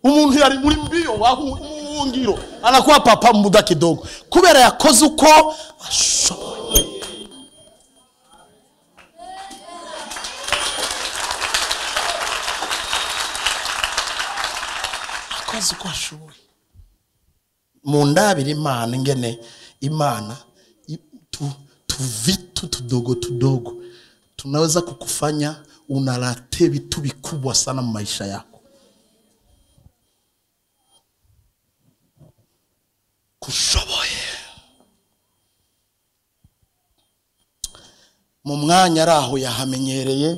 Umuntu yari muri mbiyo wahuungiro anakuwa papa muda kidogo kubera yakoze uko ashoboye. Uko ashoboye. Mu ndabira Imana ingene Imana tu vitu tudogo tudogo tunaweza kukufanya unalate vitu vikubwa sana mu maisha yako. Kushoboye. Mu mwanya araho yahamenyereye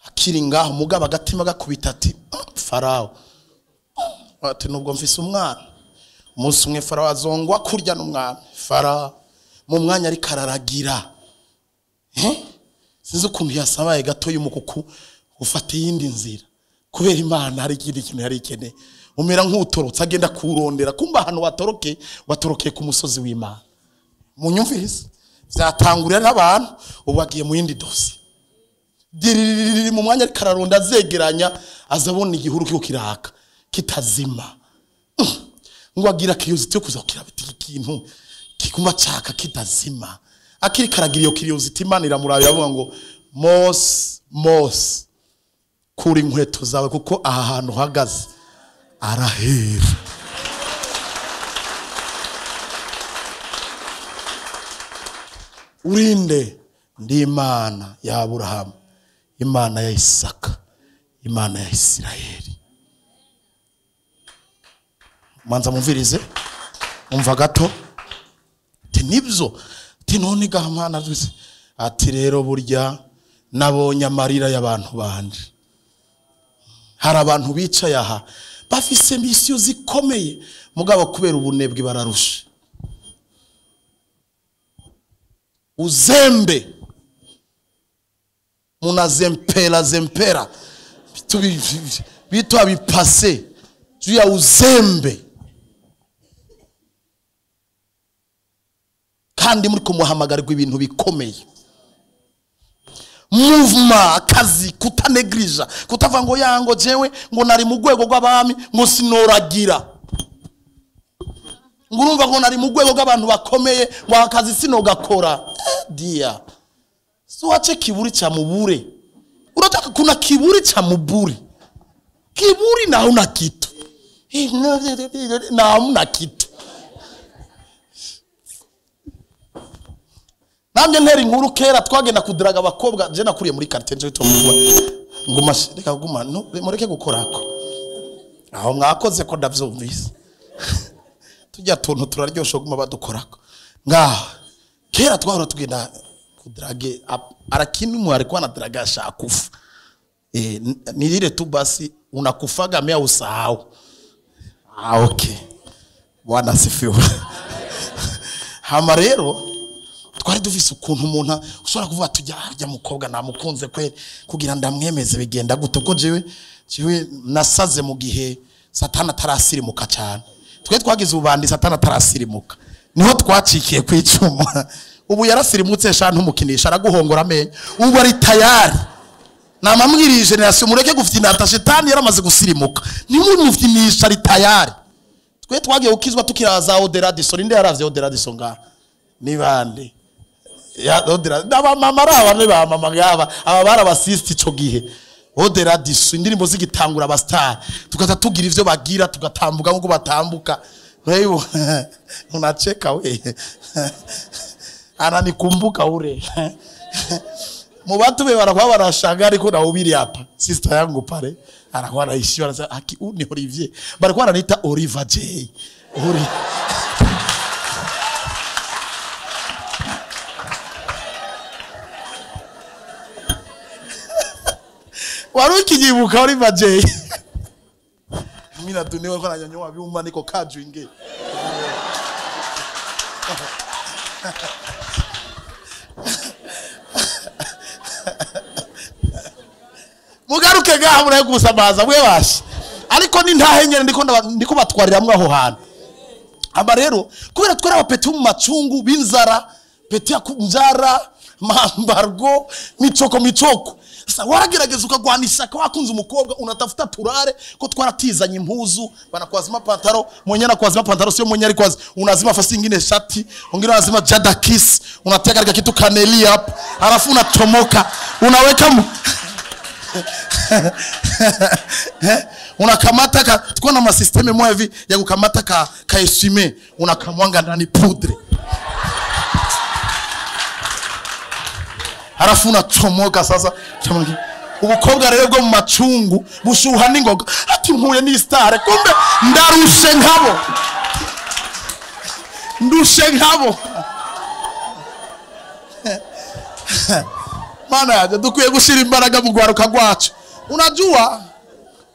akiri ngaho mugaba agatima gakubita ati Farao ati nubwo mfise umwana umunsi umwe Farao azongwa kurya n'umwami. Farao mu mwanya ariko araragira, sinzi ukuntu yasabaye gato y'umukuku ufata iyindi nzira kubera Imana hari ikindi kintu yari ikeneye. Umera nk'utorotse agenda kurondera, kumba ahantu watoroke watorokeye ku musozi w'Imana. Munyumvise vyatangurira n'abantu ubu agiye mu yindi dosi diriri. Mu mwanya ariko araronda azegeranya azabona igihuru kiko kiraka kitazima, ngo agira curiosity yo kuza kirabita ikintu kiguma caka kitazima. Akiri karagira iyo curiosity Imana iramurabira avuga ngo Mose, Mose, kuri inkweto zawe kuko aha hantu uhagaze arahera. Urinde ndi Imana ya Aburahamu, Imana ya Isaka, Imana ya Isirayeli. Manza mumvirize, umva gato. Ati nibyo, ati none gamana rwose. Ati rero burya nabonye amarira y'abantu banje. Hari abantu bicaye aha Bafise misiyo zikomeye mugabo kubera ubunebwe bararusha. Uzembe munazempera zempera bitu abipase juu ya uzembe. Kandi muri kumuhamagarirwa ibintu bikomeye. Movement akazi kutanegrija kutava ngo yango jewe ngo nari mu rwego rw'abami ngo sinoragira, ngo urumva ngo nari mu rwego rw'abantu bakomeye ngo akazi sinogakora. Dia so kiburi cha mubure. Unataka kuna kiburi cha muburi. Kiburi na huna kitu. Na hamna kitu. Namye ntera inkuru kera twagenda kudiraga abakobwa, je nakuriye muri quartier nje bitomugwa. Nguma reka guma no mureke gukorako. Aho mwakoze ko ndavyumvise. Tujya tuntu turaryosho guma badukorako. Ngaho kera twahora tugenda kudrage arakini mu alikuwa anadraga ashakufa. Ni ile tu basi unakufaga mea usahau. Ah, okay. Bwana asifiwe. Hama rero twari dufise ukuntu umuntu ushobora kuvuga tujya ajya mukobwa namukunze kweli kugira ndamwemeze bigenda gute, ko jewe nasaze mu gihe Satana atarasirimuka cyane. Twe twagize ubandi Satana atarasirimuka. Niho twacikiye kwicuma. Ubu yarasirimutse sha ntumukinisha araguhongora amenyo. Ubu ari tayari. Namamwiriye generation mureke gufyinata, shetani yaramaze gusirimuka. Nimumufyinisha ari tayari. Twe twagiye ukizwa tukiraza Oderadison, inde yaravye Oderadison nga. Ni bande? Ya Odera naba mama raba ne ba mama ngaba aba barabasisti ico gihe. Oderadison indirimbo zigitangura aba star tukaza tugira ivyo bagira tugatambuka nkuko batambuka. Wewe unacheka we. Ananikumbuka ure. Mubatu be barakuwa barashanga ariko na ubiri hapa. Sister yangu pale anakuwa anaishiwa anasema aki ni Olivier. Barikuwa ananiita Oliver J. Uri. Warukijibuka Oliver J. Mimi natuniwa kwa nanyonyoa byuma niko kaju inge. Mugaruke gaha muraye gusamaza mwe bashi. Ariko ni ntahenyere ndiko batwariramwe aho hantu. Aba rero kubera twari abapeti mu macungu b'inzara, peti ya kunzara, mambargo, michoko michoko. Sasa waragerageza ukagwanisha kwa wakunze umukobwa unatafuta turare ko twaratizanye impuzu banakwazima pantaro mwenye anakwazima pantaro sio mwenye alikwazi, unazima fasi nyingine shati, wengine unazima jada kiss, unatia katika kitu kaneli hapo, halafu unachomoka, unaweka unakamata ka tuko na masysteme moja hivi ya kukamata ka essuie unakamwanga ndani poudre. Halafu unachomoka sasa. Ubukobwa rero bwo mu macungu bushuha n'ingoga ati mpuye ni star kumbe ndarushe nkabo. Ndushe nkabo. Mana yaje dukwiye gushira imbaraga mu gwaruka rwacu. Unajua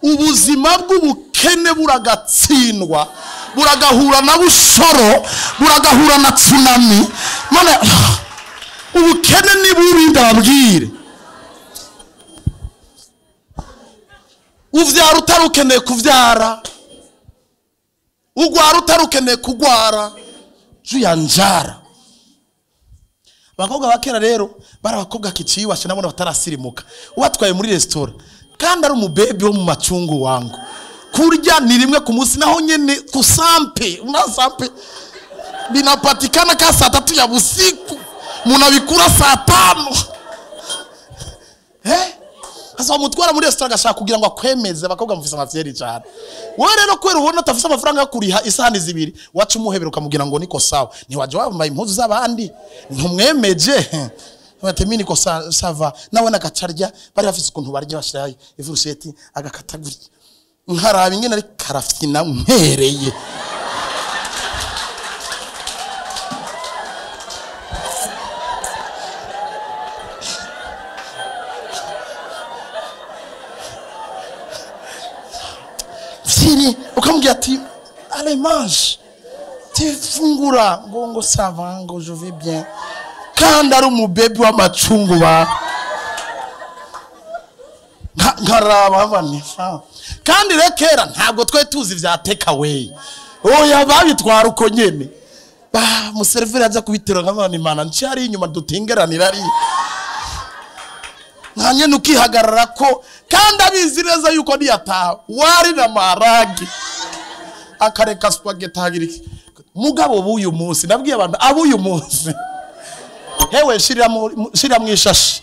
ubuzima bw'ubukene buragatsindwa, buragahura na bushoro, buragahura na tsunami. Mana ubukene ni bubi ndababwire. Uvyara utarukeneye kuvyara, ugwara utarukeneye kugwara juu ya njara. Abakobwa bakera rero bari abakobwa kiciwashe nabona batarasirimuka. Ubatwaye muri restaurant kandi ari umubebi wo mu macungu wangu. Kurya ni rimwe ku munsi naho nyene kusampe, unasampe binapatikana ka saa 3 ya usiku, munabikura saa 5. Sasa umutwara muri restaurant agashaka kugira ngo akwemeze. Abakobwa mufise amafyeri cyane. Wewe rero kwera ubona utafise amafaranga yo kuriha isahani zibiri, waca umuhebera ukamubwira ngo niko sawa. Ntiwaje wambaye impuzu z'abandi, ntumwemeje. Bati mimi niko sava. Nawe nagacarya bari bafise ukuntu barya bashirayo ifurusheti agakata gutya. Nkaraba ingene ari karafyina mpereye. Chérie, ukamubwira ati allez mange, tifungura, ngo ngo ça va, ngo je vais bien, kandi ari umubebi w'amacungu ba nkaraba banisha. Kandi rekera ntabwo twe tuzi vya take away, oya babitwara uko nyene. Ba museriveri aza kubitera nk'abana Imana nci inyuma dutingeranira ari nka nyene ukihagarara ko, kandi abizi neza yuko niyataha wari na maragi akareka spaghetti hagiriki. Mugabo b'uyu munsi nabwiye abantu abuyu munsi, hewe shirira mu ishashi,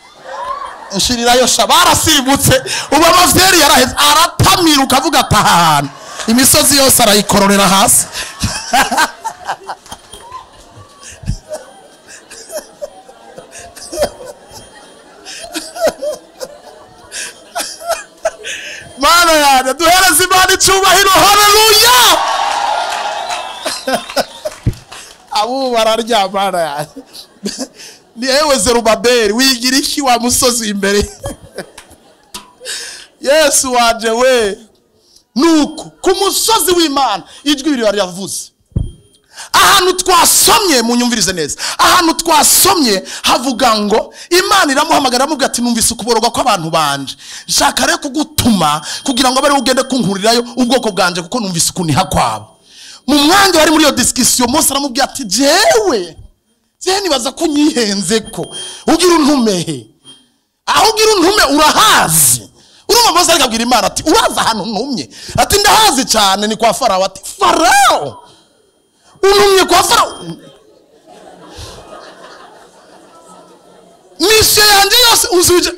nshirirayo sha, barasimbutse ubu amavyeri yaraheze, aratamira ukavuga atahana imisozi yose arayikororera hasi. Mana yanjye duhereze Imana icyubahiro, haleluya. Abo bararya Mana yanjye. Ni ewe Zerubabeli wigira iki wa musozi imbere? Yesu waje we. Nuko ku musozi w'Imana ijwi riri yavuze. Ahantu twasomye, munyumvirize neza, ahantu twasomye havuga ngo Imana iramuhamagara aramubwira ati numvise ukuboroga kw'abantu banje, nshaka rero kugutuma kugira ngo abare ugende kunkurirayo ubwoko bwanje, kuko numvise ukuniha kwabo. Mu mwanya bari muri iyo discussion, Mose aramubwira ati jewe nibaza ko unyihenze ko ugira untumehe, aho ugira untume urahazi. Urumva Mose arikabwira Imana ati uraza ahantu ntumye? Ati ndahazi cyane, ni kwa Farao. Ati Farao untumye kwa Farao? Mission yanjye yose uzuje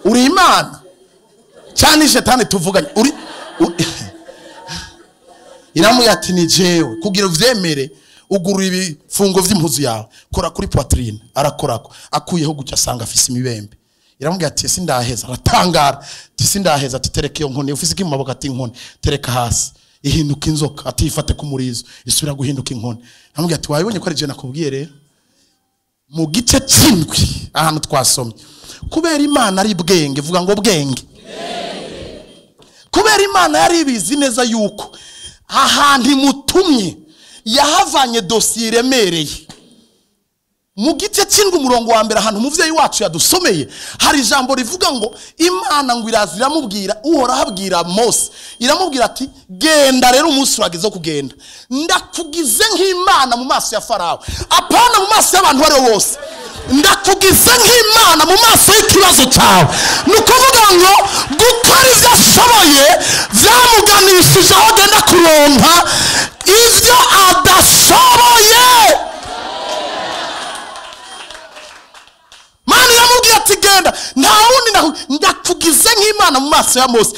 uri Imana cyane shetani tuvuganye uri Iramubwira ati ni jewe, kugira uvyemere ugurura ibifungo vy'impuzu yawe, kora kuri poitrine. Arakorako, akuyeho gutya asanga afise imibembe. Iramubwira ati sindaheza. Aratangara ati sindaheza. Ati tereka iyo nkoni ufise iki mu maboko? Ati inkoni. Tereka hasi. Ihinduka inzoka. Ati ifate ku murizo, isubira guhinduka inkoni. Aramubwira ati wabibonye ko ari je nakubwiye rero. Mu gice c'indwi ahantu twasomye, kubera Imana ari bwenge, vuga ngo bwenge, kubera Imana yari ibizi neza yuko ahantu imutumye yahavanye dosiye iremereye. Mu gice c'indwi umurongo wa mbere, ahantu umuvyeyi wacu yadusomeye, hari ijambo rivuga ngo Imana ngo iraza iramubwira, Uhoraho abwira Mose, iramubwira ati genda rero umunsi urageze kugenda, ndakugize nk'Imana mu maso ya Farao, apana mu maso y'abantu bari bose, ndakugize nk'Imana mu maso y'ikibazo cyawe. Ni ukuvuga ngo gukora ivyo ashoboye vyamuganishije aho agenda kuronka ivyo adashoboye. Mana iramubwira ati genda, nta wundi ndakugize nk'Imana mu maso ya Mose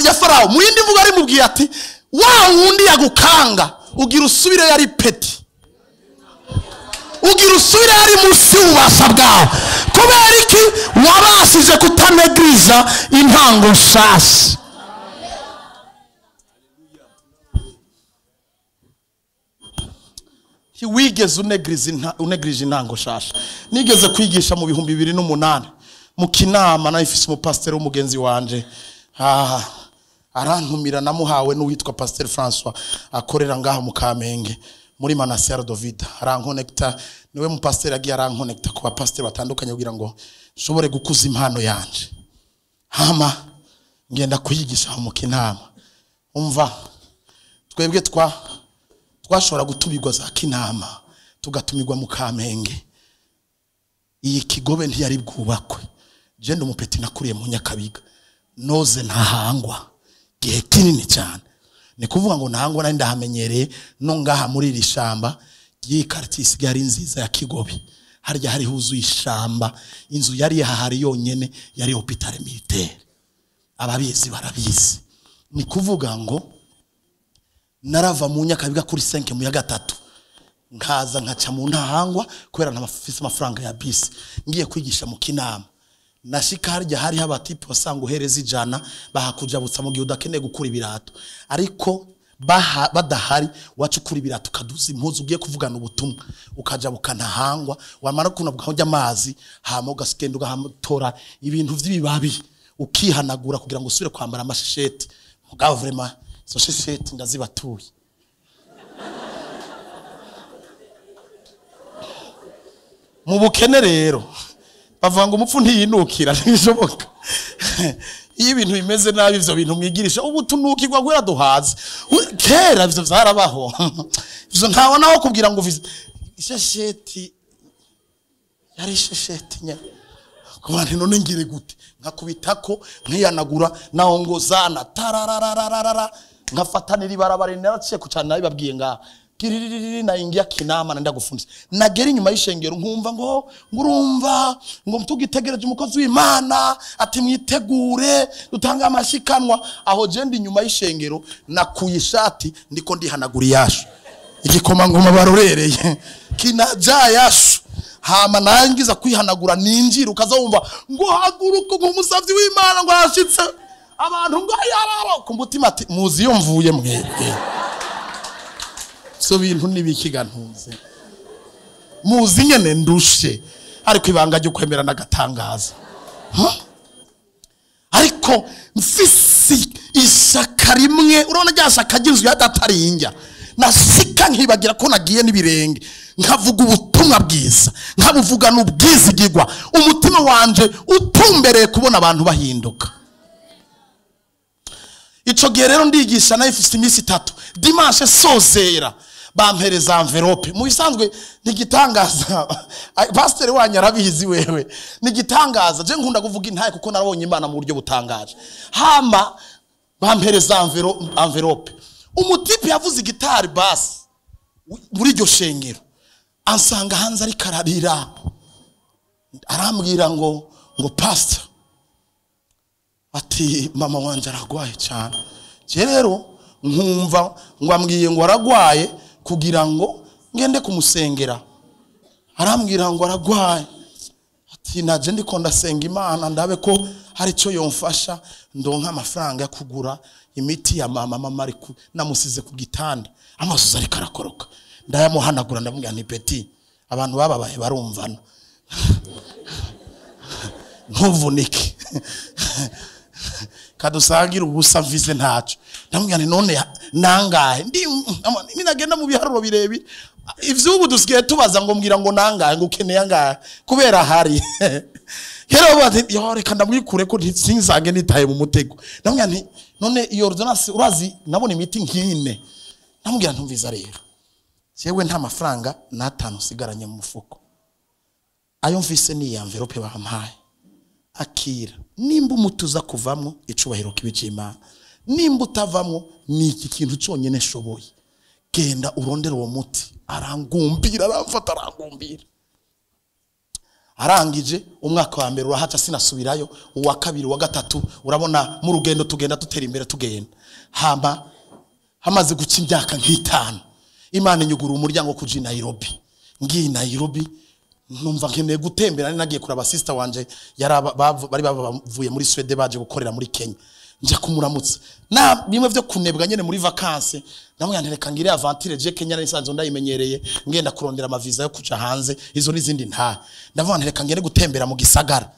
ya Farao. Mu yindi mvugo arimubwiye ati wa wundi yagukanga ugira usubire yari peti, ugira usubire yari munsi y'ububasha bwawe. Kubera iki? Wabashije kutanegriza intango nshasha. Wigeze unegrije intango nshasha. Nigeze kwigisha mu 2008 mu Kinama, na ifise umupasiteri w'umugenzi wanje, arantumira, namuhawe n'uwitwa Pasteur François akorera ngaha mu Kamenge muri Manasiaro Dovida. Arankonekta, niwe mupasiteri agiye arankonekta ku bapasiteri batandukanye kugira ngo nshobore gukuza impano yanje. Hama ngenda kuyigisha mu Kinama. Umva twebwe twashobora gutumirwa za Kinama, tugatumirwa mu Kamenge. Iyi Kigobe ntiyari bwubakwe. Je ndi umupeti nakuriye mu Nyakabiga, noze ntahangwa gihe kinini cyane. Ni kuvuga ngo ntahangwa nari ndahamenyereye, no ngaha muri iri shamba ry'iyi quartier isigaye ari nziza ya Kigobe, harya hari huzuye ishamba, inzu yari yahari yonyene yari hôpital militaire, ababizi barabizi. Ni kuvuga ngo narava mu Nyakabiga kuri 5 mu ya gatatu, nkaza nkaca mu Ntahangwa kubera ntabafise amafaranga ya bisi, ngiye kwigisha mu Kinama. Nashika harya hari abatipe wasanga uhereza 100 bahakujabutsa mu gihe udakeneye gukura ibirato, ariko badahari wacukura ibirato ukaduza impuzu ugiye kuvugana ubutumwa, ukajabuka Ntahangwa, wamara kunabwa aho amazi, hama ugasigenda ugatora ibintu vy'ibibabi ukihanagura kugira ngo usubire kwambara amashesheti. Mugabo vraiment Izo shesheti ndazibatuye. Mu bukene rero bavuga ngo umupfu ntiyinukira, ntibishoboka. Iyo ibintu bimeze nabi ivyo bintu mwigirisha ubu tunukirwa gwera duhaze. Kera ivyo vyarabaho. Ivyo ntabona aho kubwira ngo ufise ishesheti, yari ishesheti nyene. Kuba none ngire gute? Nkakubitako nkiyanagura naongozana tararararara nkafatanira ibarabara naraciye kucana nabibabwiye ngaha. Kiririri naingia Kinama naenda gufundisha. Nagera inyuma y'ishengero nkumva ngo ngurumva ngo mtugitegereje umukozi w'Imana ati mwitegure dutanga amashikanwa. Aho je ndi inyuma y'ishengero nakuye ishati ndiko ndihanagura yashu. Igikoma ngoma barorereye kinaja yashu. Hama nangiza kwihanagura ninjira ukaza wumva ngo haguruka ngo umusavyi w'Imana ngo arashitse abantu ngo yaraba ku mutima ati muzi yo mvuye mwebwe. So bintu nibikiga ntuze muzi nyene ndushe, ariko ibanga ryo kwemera nagatangaza. Ariko mfisi ishaka rimwe, urabona rya shaka ry'inzu ya data rinjya nasika nkibagira ko nagiye n'ibirenge, nkavuga ubutumwa bwiza, nkabuvuga n'ubwizigirwa, umutima wanje utumbereye kubona abantu bahinduka. Ico gihe rero ndigisha nayo ifite iminsi 3 dimanche sozera bampereza envelope. Mu bisanzwe nigitangaza, pastor wanyu arabizi wewe, nigitangaza je nkunda kuvuga intaye kuko narabonye Imana mu buryo butangaje. Hama bampereza envelope, umutipe yavuze gitari bass muri iryo shengero ansanga hanze ariko ararira, arambwira ngo pastor ati mama wanje aragwaye cyane. Je rero nkumva ngo ambwiye ngo aragwaye kugira ngo ngende kumusengera. Arambwira ngo aragwaye ati naje ndiko ndasenga Imana ndabe ko hari ico yomfasha ndonka amafaranga yo kugura imiti ya mama. Mama ari namusize ku gitanda amasozi ariko arakoroka, ndayamuhanagura ndamubwira nti petit abantu bababaye barumvana ntuvunike kadusangira ubusa mvise ntaco. Ndamubwira nti none nangahe ndi ninagenda mu biharuro birebire ivyubu dusigaye tubaza ngo mbwira ngo nangahe ngo ukeneye angahe kubera hari. Rero bati yo reka ndamwikure ko ntinsange nitaye mu mutego. Ndamubwira nti none iyo ordonnance urazi nabona imiti nkine. Ndamubwira ntumviza rero jewe nta mafaranga natanu sigaranye mu mufuko, ayo mvise ni envelope bampaye, akira nimba umutuza kuvamwo icubahiro kibici Imana, nimba utavamwo ni iki kintu cyonyene shoboye, genda urondera uwo muti. Arangumbira aramfata arangumbira. Arangije umwaka wa mbere urahaca sinasubirayo, uwa kabiri uwa gatatu urabona mu rugendo tugenda tutera imbere tugenda. Hama hamaze guca imyaka nk'itanu Imana inyugura umuryango kuja Nairobi. Ngiye Nairobi numva nkeneye gutembera, nari nagiye kuraba sister wanje bari bavuye muri Sweden baje gukorera muri Kenya, nja kumuramutsa na bimwe vyo kunebwa nyene muri vacances. Ndamubwira reka ngire aventure je Kenya nisanzwe ndayimenyereye, ngenda kurondera amavisa yo kuja hanze izo n'izindi nta. Ndavuga reka ngere gutembera mu gisagara,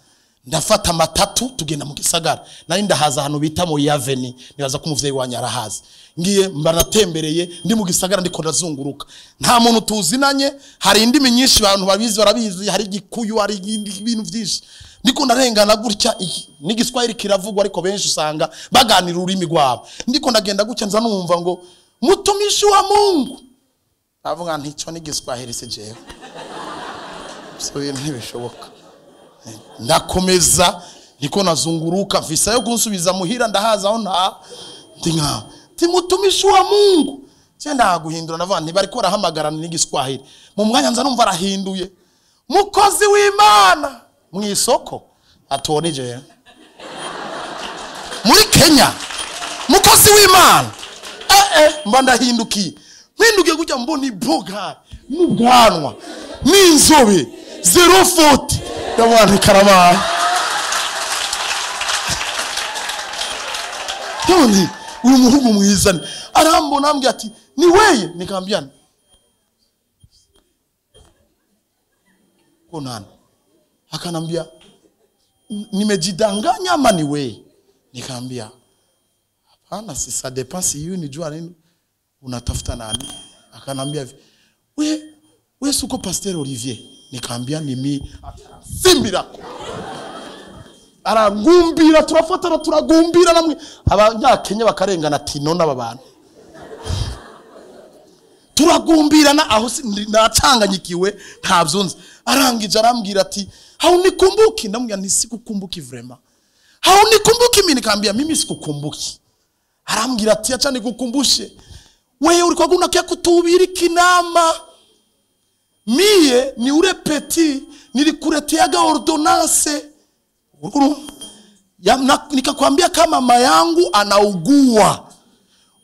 ndafata matatu tugenda mu gisagara. Nari ndahaza ahantu bita mu Yaveni, nibaza ko umuvyeyi wanyu arahazi. Ngiye mbanatembereye ndi mu gisagara ndiko ndazunguruka, nta muntu tuzinanye, hari indimi nyinshi abantu babizi barabizi, hari igikuyu hari ibintu byinshi. Ndiko ndarengana gutya n'igiswahili kiravugwa ariko benshi usanga baganira ururimi rwabo. Ndiko ndagenda gutya nza numva ngo mutumishi wa Mungu, avuga nti ico n'igiswahili se jewe so ibintu ntibishoboka. Ndakomeza niko nazunguruka visa yo kunsubiza muhira ndahaza aho nta ndi nka timutumishi wa Mungu. Cyenda guhindura ndavuga nti bariko barahamagarana n'igiswahili, mu mwanya nza numva arahinduye mukozi w'Imana mwisoko atonije muri Kenya mukozi w'Imana. Mba ndahindukiye mpindukiye gutya mbona iboga n'ubwanwa n'inzobe 040 ndabona karabaye. None uyu muhungu mwiza arambona ambwira ati ni weye, nikamwambia konana, akanambia nimejidanganya ama ni weye? Nikamwambia Hapana, si ça dépend si yeye ni jua nini unatafuta nani. Akanambia hivi, we suko Pasteur Olivier. Nikaambia ni mi. Simbirako. Aragumbira turafatana turagumbira namwe abanyakenya bakarengana ati none aba bantu turagumbirana aho nacanganyikiwe ntabyo nzi. Arangije arambwira ati haunikumbuki? Ndamubwira nti sikukumbuki vraiment. Haunikumbuki mimi? Nikaambia mimi sikukumbuki. Arambwira ati acha nikukumbushe, wewe ulikuwa unakia kutubiri kinama, mie ni ure petit nilikuleteaga ordonnance nikakwambia kama mama yangu anaugua,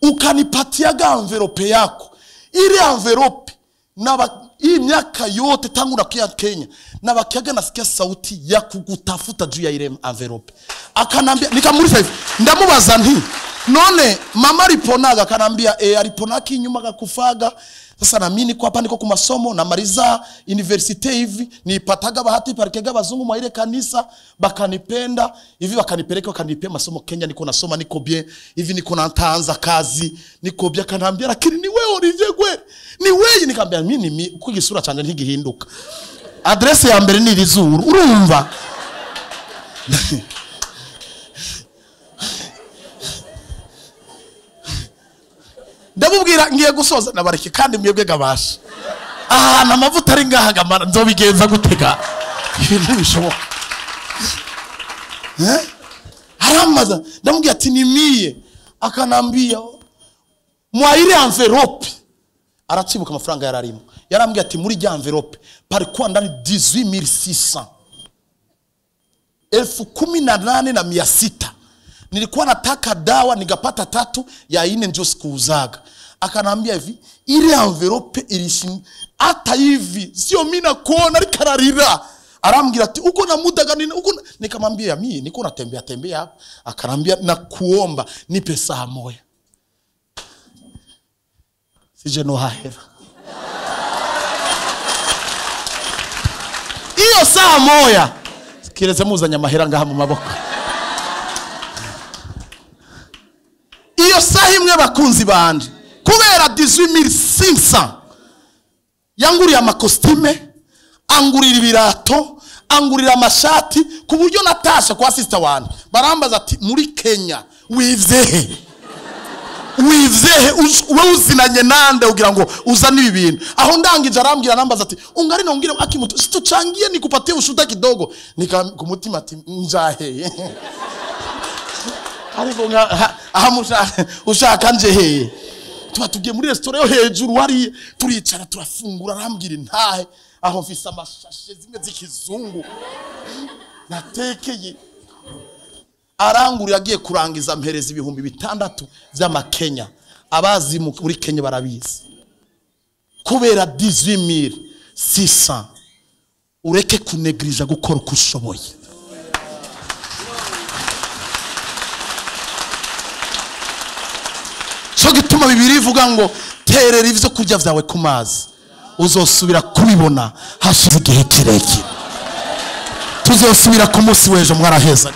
ukanipatiaga envelope yako. Ile envelope na hii miaka yote tangu nakia Kenya na bakiaga nasikia sauti ya kukutafuta juu ya ile envelope. Akanambia, nikamuuliza hivi, ndamubaza nti none mama aliponaga? Akanambia aliponaki nyuma kakufaga. Sasa na mimi niko hapa niko ku masomo namaliza university hivi, nipataga bahati parikega bazungu mwa ile kanisa bakanipenda hivi, bakanipeleka bakanipea masomo Kenya, niko nasoma niko bien hivi, niko naanza kazi niko bien. Akanambia lakini ni wewe Olivier kweli? Ni wewe? Nikamwambia mimi ni uko igisura canje ntigihinduka, adresse ya mbere ni rizuru urumva. Ndamubwira ngiye gusoza nabareke kandi mwebwe gabasha ahantu amavuta ari ngaha gamara nzobigenza gutega ibintu bishoboka. Aramaza ndamubwira ati ni mie. Akanambia mwa ile envelope, aracibuka amafaranga yararimo, yarambwiye ati muri rya envelope parikuwa ndani 18600 18,600. Nilikuwa nataka dawa nikapata 3 ya 4 ndio sikuuzaga. Akanambia hivi ile envelope ilishin hata hivi sio mimi nakuona likararira. Arambwira ati uko na muda gani uko? Nikamwambia mimi niko natembea tembea hapa. Akanambia nakuomba nipe saa moja. Sije no hahera. Iyo saa moja kireze muzanya mahera ngaha mu maboko. Iyo saha imwe bakunzi banje kubera 18500 yanguriye amakositime, angurira ibirato, angurira amashati, ku buryo natasha kwa sister wanje barambaza ati muri Kenya wivyehe wivyehe wewe uzinanye nande ugira ngo uzane ibi bintu? Aho ndangije arambwira nambaza ati ungari naongire akimutu situchangie nikupatie ushuta kidogo. Nika kumutima ati njaheye ariko aha ushaka nje he. Tuba tugiye muri restaurant yo hejuru hari turicara turafungura, arambwira ntahe aho mfise amashashe zimwe z'ikizungu natekeye. Arangurira agiye kurangiza mpereza 6000 by'amakenya. Abazi muri Kenya barabizi. Kubera 18600 ureke kunegrija gukora uko ushoboye. Cyo gituma Bibiliya ivuga ngo terera ivyo kurya vyawe ku mazi uzosubira kubibona hashize igihe kirekire. Tuzosubira ku munsi w'ejo mwaraheza.